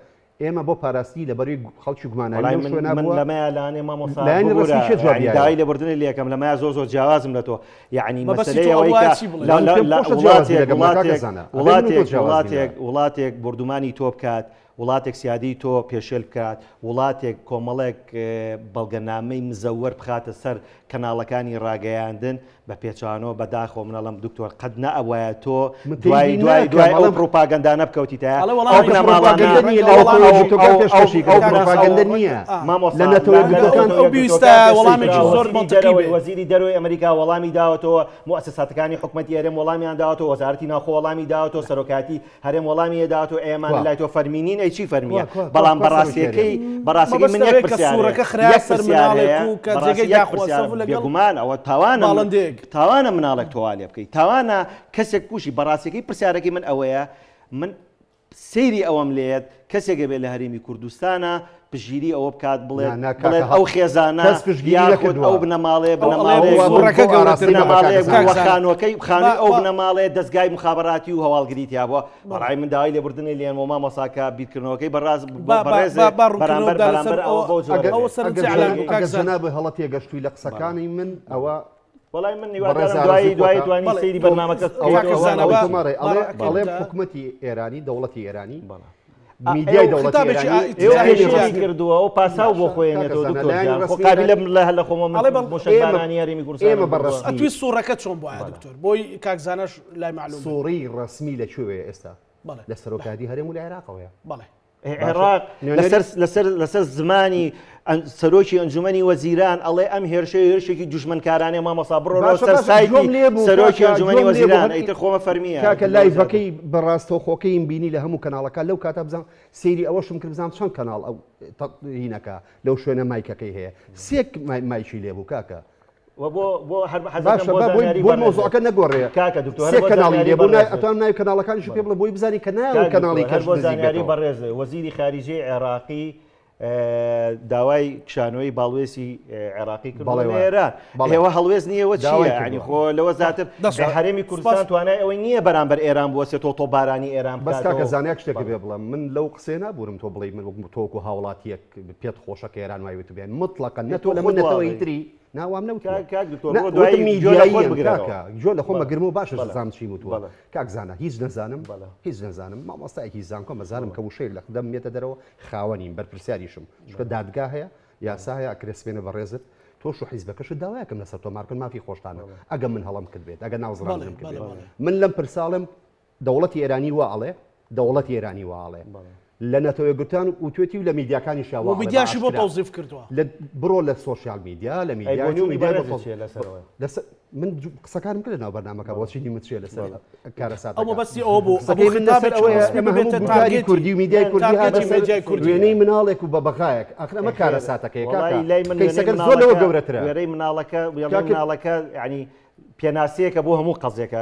ئێمە بۆ پاراستنی لەبەروی خەڵکی گوماناوی لەو شوێنە بووە. لەمەیا لانێ مامۆستا لایەنی ببورە ڕەسمی چێ جوابی یعنی داوای لێبوردنت لێکەم لەمەیا زۆر زۆر جیاوازم لە تۆ یعنی مەبەستی مەسەلەی تۆ ئەوەی ئەوە کە چی بڵێ؟ لە من لە پێم لە خۆشە جیاواز بی وڵاتێک لەگەڵ من کاکە وڵاتێک زانا ئەبێ من و تۆ وڵاتێک جیاواز بین وڵاتێک لە وڵاتێک بۆردومانی تۆ بکات وڵاتێک سیادی تۆ پێشێل بکات وڵاتێک کۆمەڵێک بەڵگەنامەی مزەوەر بخاتە سەر کەناڵەکانی ڕاگەیاندن بە پێچەوانەوە بە داخەوە من ئەڵێم دکتۆر قەت نەئەبوایە تۆ من دوای تێبینی دوای ناکەم دوای ئەو ئەڵێم پڕوپاگەندانە بکەوتیتایە ئەڵێ ئەو وەڵامێکی بنەماڵانە پڕوپاگەندە نییە لە ئەو نەتەوە ئەو یەکگرتووەکان ئەو پێشکەشی ئەو کرد پڕوپاگەندە نییە مامۆستا لە نەتەوە لە یەکگرتووەکان ئەو بیویستە وەڵامێکی زۆر وەزیری مەنتقی دەرەوەی بێ. وەزیری دەرەوەی ئەمریکا وەڵامی داوەتەوە موئەسەساتەکانی حکومەتی هەرێم وەڵامیان داوەتەوە وەزارەتی ناوخۆ وەڵامی داوەتەوە سەرۆکایەتی هەرێم وەڵامی داوەتەوە ئێمانە کوا لای تۆ فەرمی نین ئەی چی فەرمیە کوا کوا کوا بەڵام کوا سەرۆکی هەرێم بەڕاستیەکەی بەڕاستیەکەی مەبەست من یەک ئەوەیە کە پرسیار هەیە سوورەکە خرایە یەک سەر پرسیار مناڵێک هەیە و کە بەڕاستی جێگەی یەک داخوازە پرسیار و لەگەڵ بێگومان ئەوە تاوانە باڵندەیەک. تاوانە مناڵێک تۆ وا لێ بکەی تاوانە کەسێک بکوژی بەڕاستیەکەی پرسیارەکەی من ئەوەیە من سەیری ئەوەم لێیەت کەسێک ئەبێت لە هەرێمی کوردستانا پشتگیری ئەوە بکات بڵێت نا نا بڵێت کاکە ئەو خێزانە کەس پشتگیری یاخود نەکردووە ئەو بنەماڵەیە ئەو ئەڵێ بنەماڵەیەک ئەوە بوو سوڕەکە بۆ گەورەتر ئاراستەی بوو نەبا کاکە بنەماڵەیەک زانا بوو کاک زانا خانووەکەی با خانووی ئەو با بنەماڵەیە دەزگای موخابەراتی و هەواڵگری تیا بووە بەڵێ بەڕای من داوای لێبوردنی لێن بۆ مامۆستا کە بیرکردنەوەکەی بەڕاز با با بەڕێز با با ڕوونکردنەوە بەرامبەر بدا لەسەر بەرامبەر ئەوە ئەوە بەو جۆرە ئەگەر ئەوە بێت سەرنجی ئەگەر عەلان جەنا بوو کاک ئەگەر زانا جەنابت هەڵە تێگەشتووی لە بەڵێ قسەکانی من ئەوە وەڵای من بەڕێز هیوادارم ئارەزوو دوایی دوایی خۆتە توانی بەڵێ سەیری تۆ بەرنامەکە ئەوە کاکە بکەیتەوە زانا ئەوەی با تۆ ماڕێ با ئەڵێ ڕاکەی ئەڵێم بدا حکومەتی ئێرانی دەوڵەتی ئێرانی بەڵێ میدیای ئێوە دەوڵەتی خطابێکی ئێرانی ئێوە لایەنی پێشێلی ڕەسمی کردووە و پاساو بۆ باشە خۆی کاکە ئەنێتەوە زانا دکتۆر لایەنی گیان خۆ ڕەسمی قابیلە ئێرانی لە لە خۆمە من ئەڵێ بەڵ ئێمە موشەکبارانی هەرێمی ئێمە کوردستانم بە کردووە ڕەسمی ئەتوی سوڕەکە چۆن بوایە بەڵێ دکتۆر بۆی کاک زاناش لای مەعلوم بێ سوڕی ڕەسمی لە کوێوەیە ئێستا بەڵێ لە سەرۆکایەتی هەرێم و لە عێراقەوەیە بەڵێ باشە عێراق نوێنەری لەسەر لەسەر لەسەر زمانی سەرۆکی ئەنجومەنی وەزیران ئەڵێ ئەم هێرشە هێرشێکی دوژمنکارانەیە مامۆستا بڕۆنەوە باشە سەر باشە سایتی گوێم لێ بوو سەرۆکی کاکە ئەنجومەنی گوێم لێ بوو وەزیران هەر ئیتر خۆمە فەرمیە کاکە لەوە زیاتر live ەکەی بە ڕاستەوخۆکەیم بینی لە هەموو کەناڵەکان لەو کاتە بزانم سەیری ئەوەشم کرد بزانم چەند کەناڵ ئەو هینەکە لەو شوێنە مایکەکەی هەیە سێک مایکی لێ بوو کاکە و بۆ بۆ هەر حەزەکەم باشە بۆ با بۆی زانیاری بۆی بەڕێزت مەوزوعەکە نەگۆڕێ کاکە دکتۆر هەر سێ بۆ کەناڵی زانیاری لێ بوو بەڕێزت ئەتوانم ناوی کەناڵەکانیشی پێ بڵێ بۆی بزانی کە ناوی کاک دکتۆر کەناڵی هەر کەش بۆ نزیک زانیاری بێتەوە بەڕێزت وەزیری خاریجەی عێراقی داوای کشانەوەی باڵوێزی عێراقی کردووە بەڵێ لە وایە. ئێران. بەڵێ. ئێوە هەڵوێست نییە وە داوای چییە؟ یعنی کردووە. خۆ لەوە زیاتر دەست ئێ هەرێمی کوردستان سپاس. توانای ئەوەی نییە بەرامبەر ئێران بوەستێتەوە تۆپبارانی ئێران بەس کاکە بکاتەوە. زانیار شتێکت بەڵێ. پێ بڵێم من لەو قسەیە نابوورم تۆ بڵێی من وەک تۆ وەکو هاوڵاتییەک پێت خۆشە کە ئێران وای وتبێ مطلقا نە ئێ تۆ تۆ لە من خۆت نەتەوەی واڵێی. تری. نا وام نەوتووە. کاک کاک دکتۆر نا بۆ وتم دوایی گوێ لە خۆت میدیاییەم بگرەوە. کاکە گوێ لە خۆم بەڵێ ئەگرمەوە باشە بەڵێ زانم چیم وتووە. بەڵێ. کاک زانا هیچ نەزانم بەڵێ. هیچ نەزانم مامۆستایەکی زانکۆم ئەزانم بەڵێ. کە وشەیەک لە دەمم یەتە دەرەوە خاوەنیم بەرپرسیاریشم چونکە بەڵێ. دادگا هەیە یاسا هەیە ئەکرێ سبەینێ بەڕێزت تۆش و حیزبەکەشت داوایەکم لەسەر تۆمار کەن مافی خۆشتانە بەڵێ. ئەگە من هەڵەم کردبێت ئەگە بەڵێ ناوزڕاندنم بەڵێ کردبێت بەڵێ. من لەم پرسە ئەڵێم دەوڵەتی ئێرانی وا ئەڵێ دەوڵەتی ئێرانی وا ئەڵێ لە نەتەوە یەکگرتووان وتوێتی و لە میدیاکانیشا وا و ئەڵێ بە میدیاشی بۆ ئاشکرا تەوزیف کردووە. لە بڕۆ لە سۆشیال میدیا لە ئەی میدیای نوێ بۆچوونی میدیای بۆ بەڕێزت تەوز چییە لەسەرەوە؟ لەسەر من قسەکانم کرد لەناو بەرنامەکە بەڵێ. بۆچینی من چییە لەسەر بەڵێ. ئەو کارەساتەکە مەبەستی ئەوە بوو ئەبوو قسەکەی من لەسەر خیتابێکی ئەوەیە ڕەسمی ئێمە هەموو ببێتە گوتاری تارگێتی کوردی و میدیای کوردی تارگێتی هاتە سەر میدیای کوردی. وێنەی مناڵێک و بەبەغایەک ئاخر ئەمە ئەی خێر کارەساتەکەیە کاکە وەڵایی لای من وێنەی کەیسەکە زۆر لەوە مناڵەکە گەورەترە وێرەی مناڵەکە وێڵەی کاکە مناڵەکە یعنی پێناسەیەکە بۆ هەموو قەزیەکە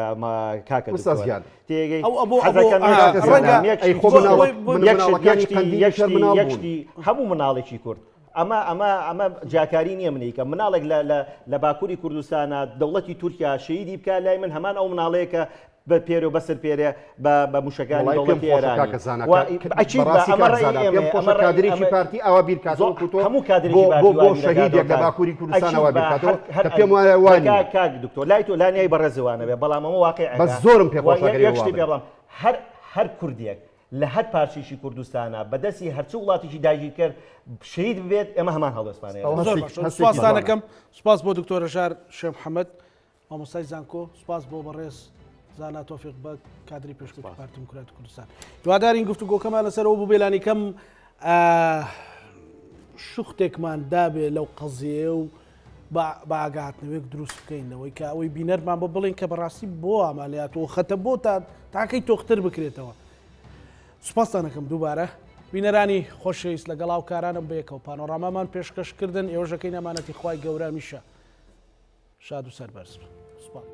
کاکە ئوستاز دکتۆر گیان. تێگەی ئەو ئەبۆ ئەبۆ حەزەکەم ئا، کاکە ڕەنگە زانا یەک ئەی شتی خۆ بۆ مناڵ ئەوەی بۆ من یەک شت یەک مناڵەکانی شتی قەندیل یەک شەر شتی مناڵ یەک بوون شتی هەموو مناڵێکی کورد ئەمە ئەمە ئەمە جیاکاری نییە منیکە مناڵێک لە لە لە باکووری کوردستانە دەوڵەتی تورکیا شەهیدی بکە لای من هەمان ئەو مناڵەیە کە بە پێرێ و بەسەر پێرێ بە بە موشەکانی وەڵای پێم دەوڵەتی خۆشە ئێرانی کاکە زانا و کە ئەکید بە بەڕاستی ئەمە کاک ڕەئی زانا پێم ئێمەیە خۆشە ئەمە ڕەئی کادرێکی ئەمە پارتی ئاوا بیر کاتەوە زۆر وەکو تۆ هەموو بۆ کادرێکی بۆ پارتی بۆ وا بیرەکاتەوە شەهیدێک لە کاک باکووری کوردستان ئەکید ئاوا بە بیر هەر کاتەوە هەر کە پێم وایە وا کاک نییە کاک دکتۆر لای تۆ لا نیای بەڕێزوانە بێ بەڵام ئەمە بەس واقعەکە زۆرم پێ و خۆشە ئەگەر یەک ئێوە وا شتی پێ بن بڵێم هەر هەر کوردێک لە هەر پارچەیەکی کوردستانا بە دەستی هەرچ وڵاتێکی داگیرکەر شەهید ببێت ئێمە هەمان هەڵوێستمان هەیە ئەوە زۆر هەستێکی باشە هەستێکی سوپاستان جوانە ئەکەم سوپاس بۆ دکتۆر هەژار شێخ محەمەد مامۆستای زانکۆ سوپاس بۆ بەڕێز زانا تۆفیق بەگ کادری پێشکەوتوی پارتی دیموکراتی کوردستان هیوادارین گفتوگۆکەمان لەسەر ئەوە بوو بێلانی کەم شوختێکمان دابێ لەو قەزیەیە و بە ئاگاهاتنەوەیەک دروست بکەین لەوەی کە ئەوەی بینەرمان بۆ بڵین کە بەڕاستی بۆ ئامالات و خەتە بۆ تا تاکەی تۆختر بکرێتەوە سوپاستانەکەم دووبارە بینەرانی خۆشەویست لەگەڵ هاوکارانم بەیەکەوە پانۆرامامان پێشکەشکردن ئێوەژەکەی نامانەتی خوای گەورە میشە شاد و سەربەرز بن. سوپاس.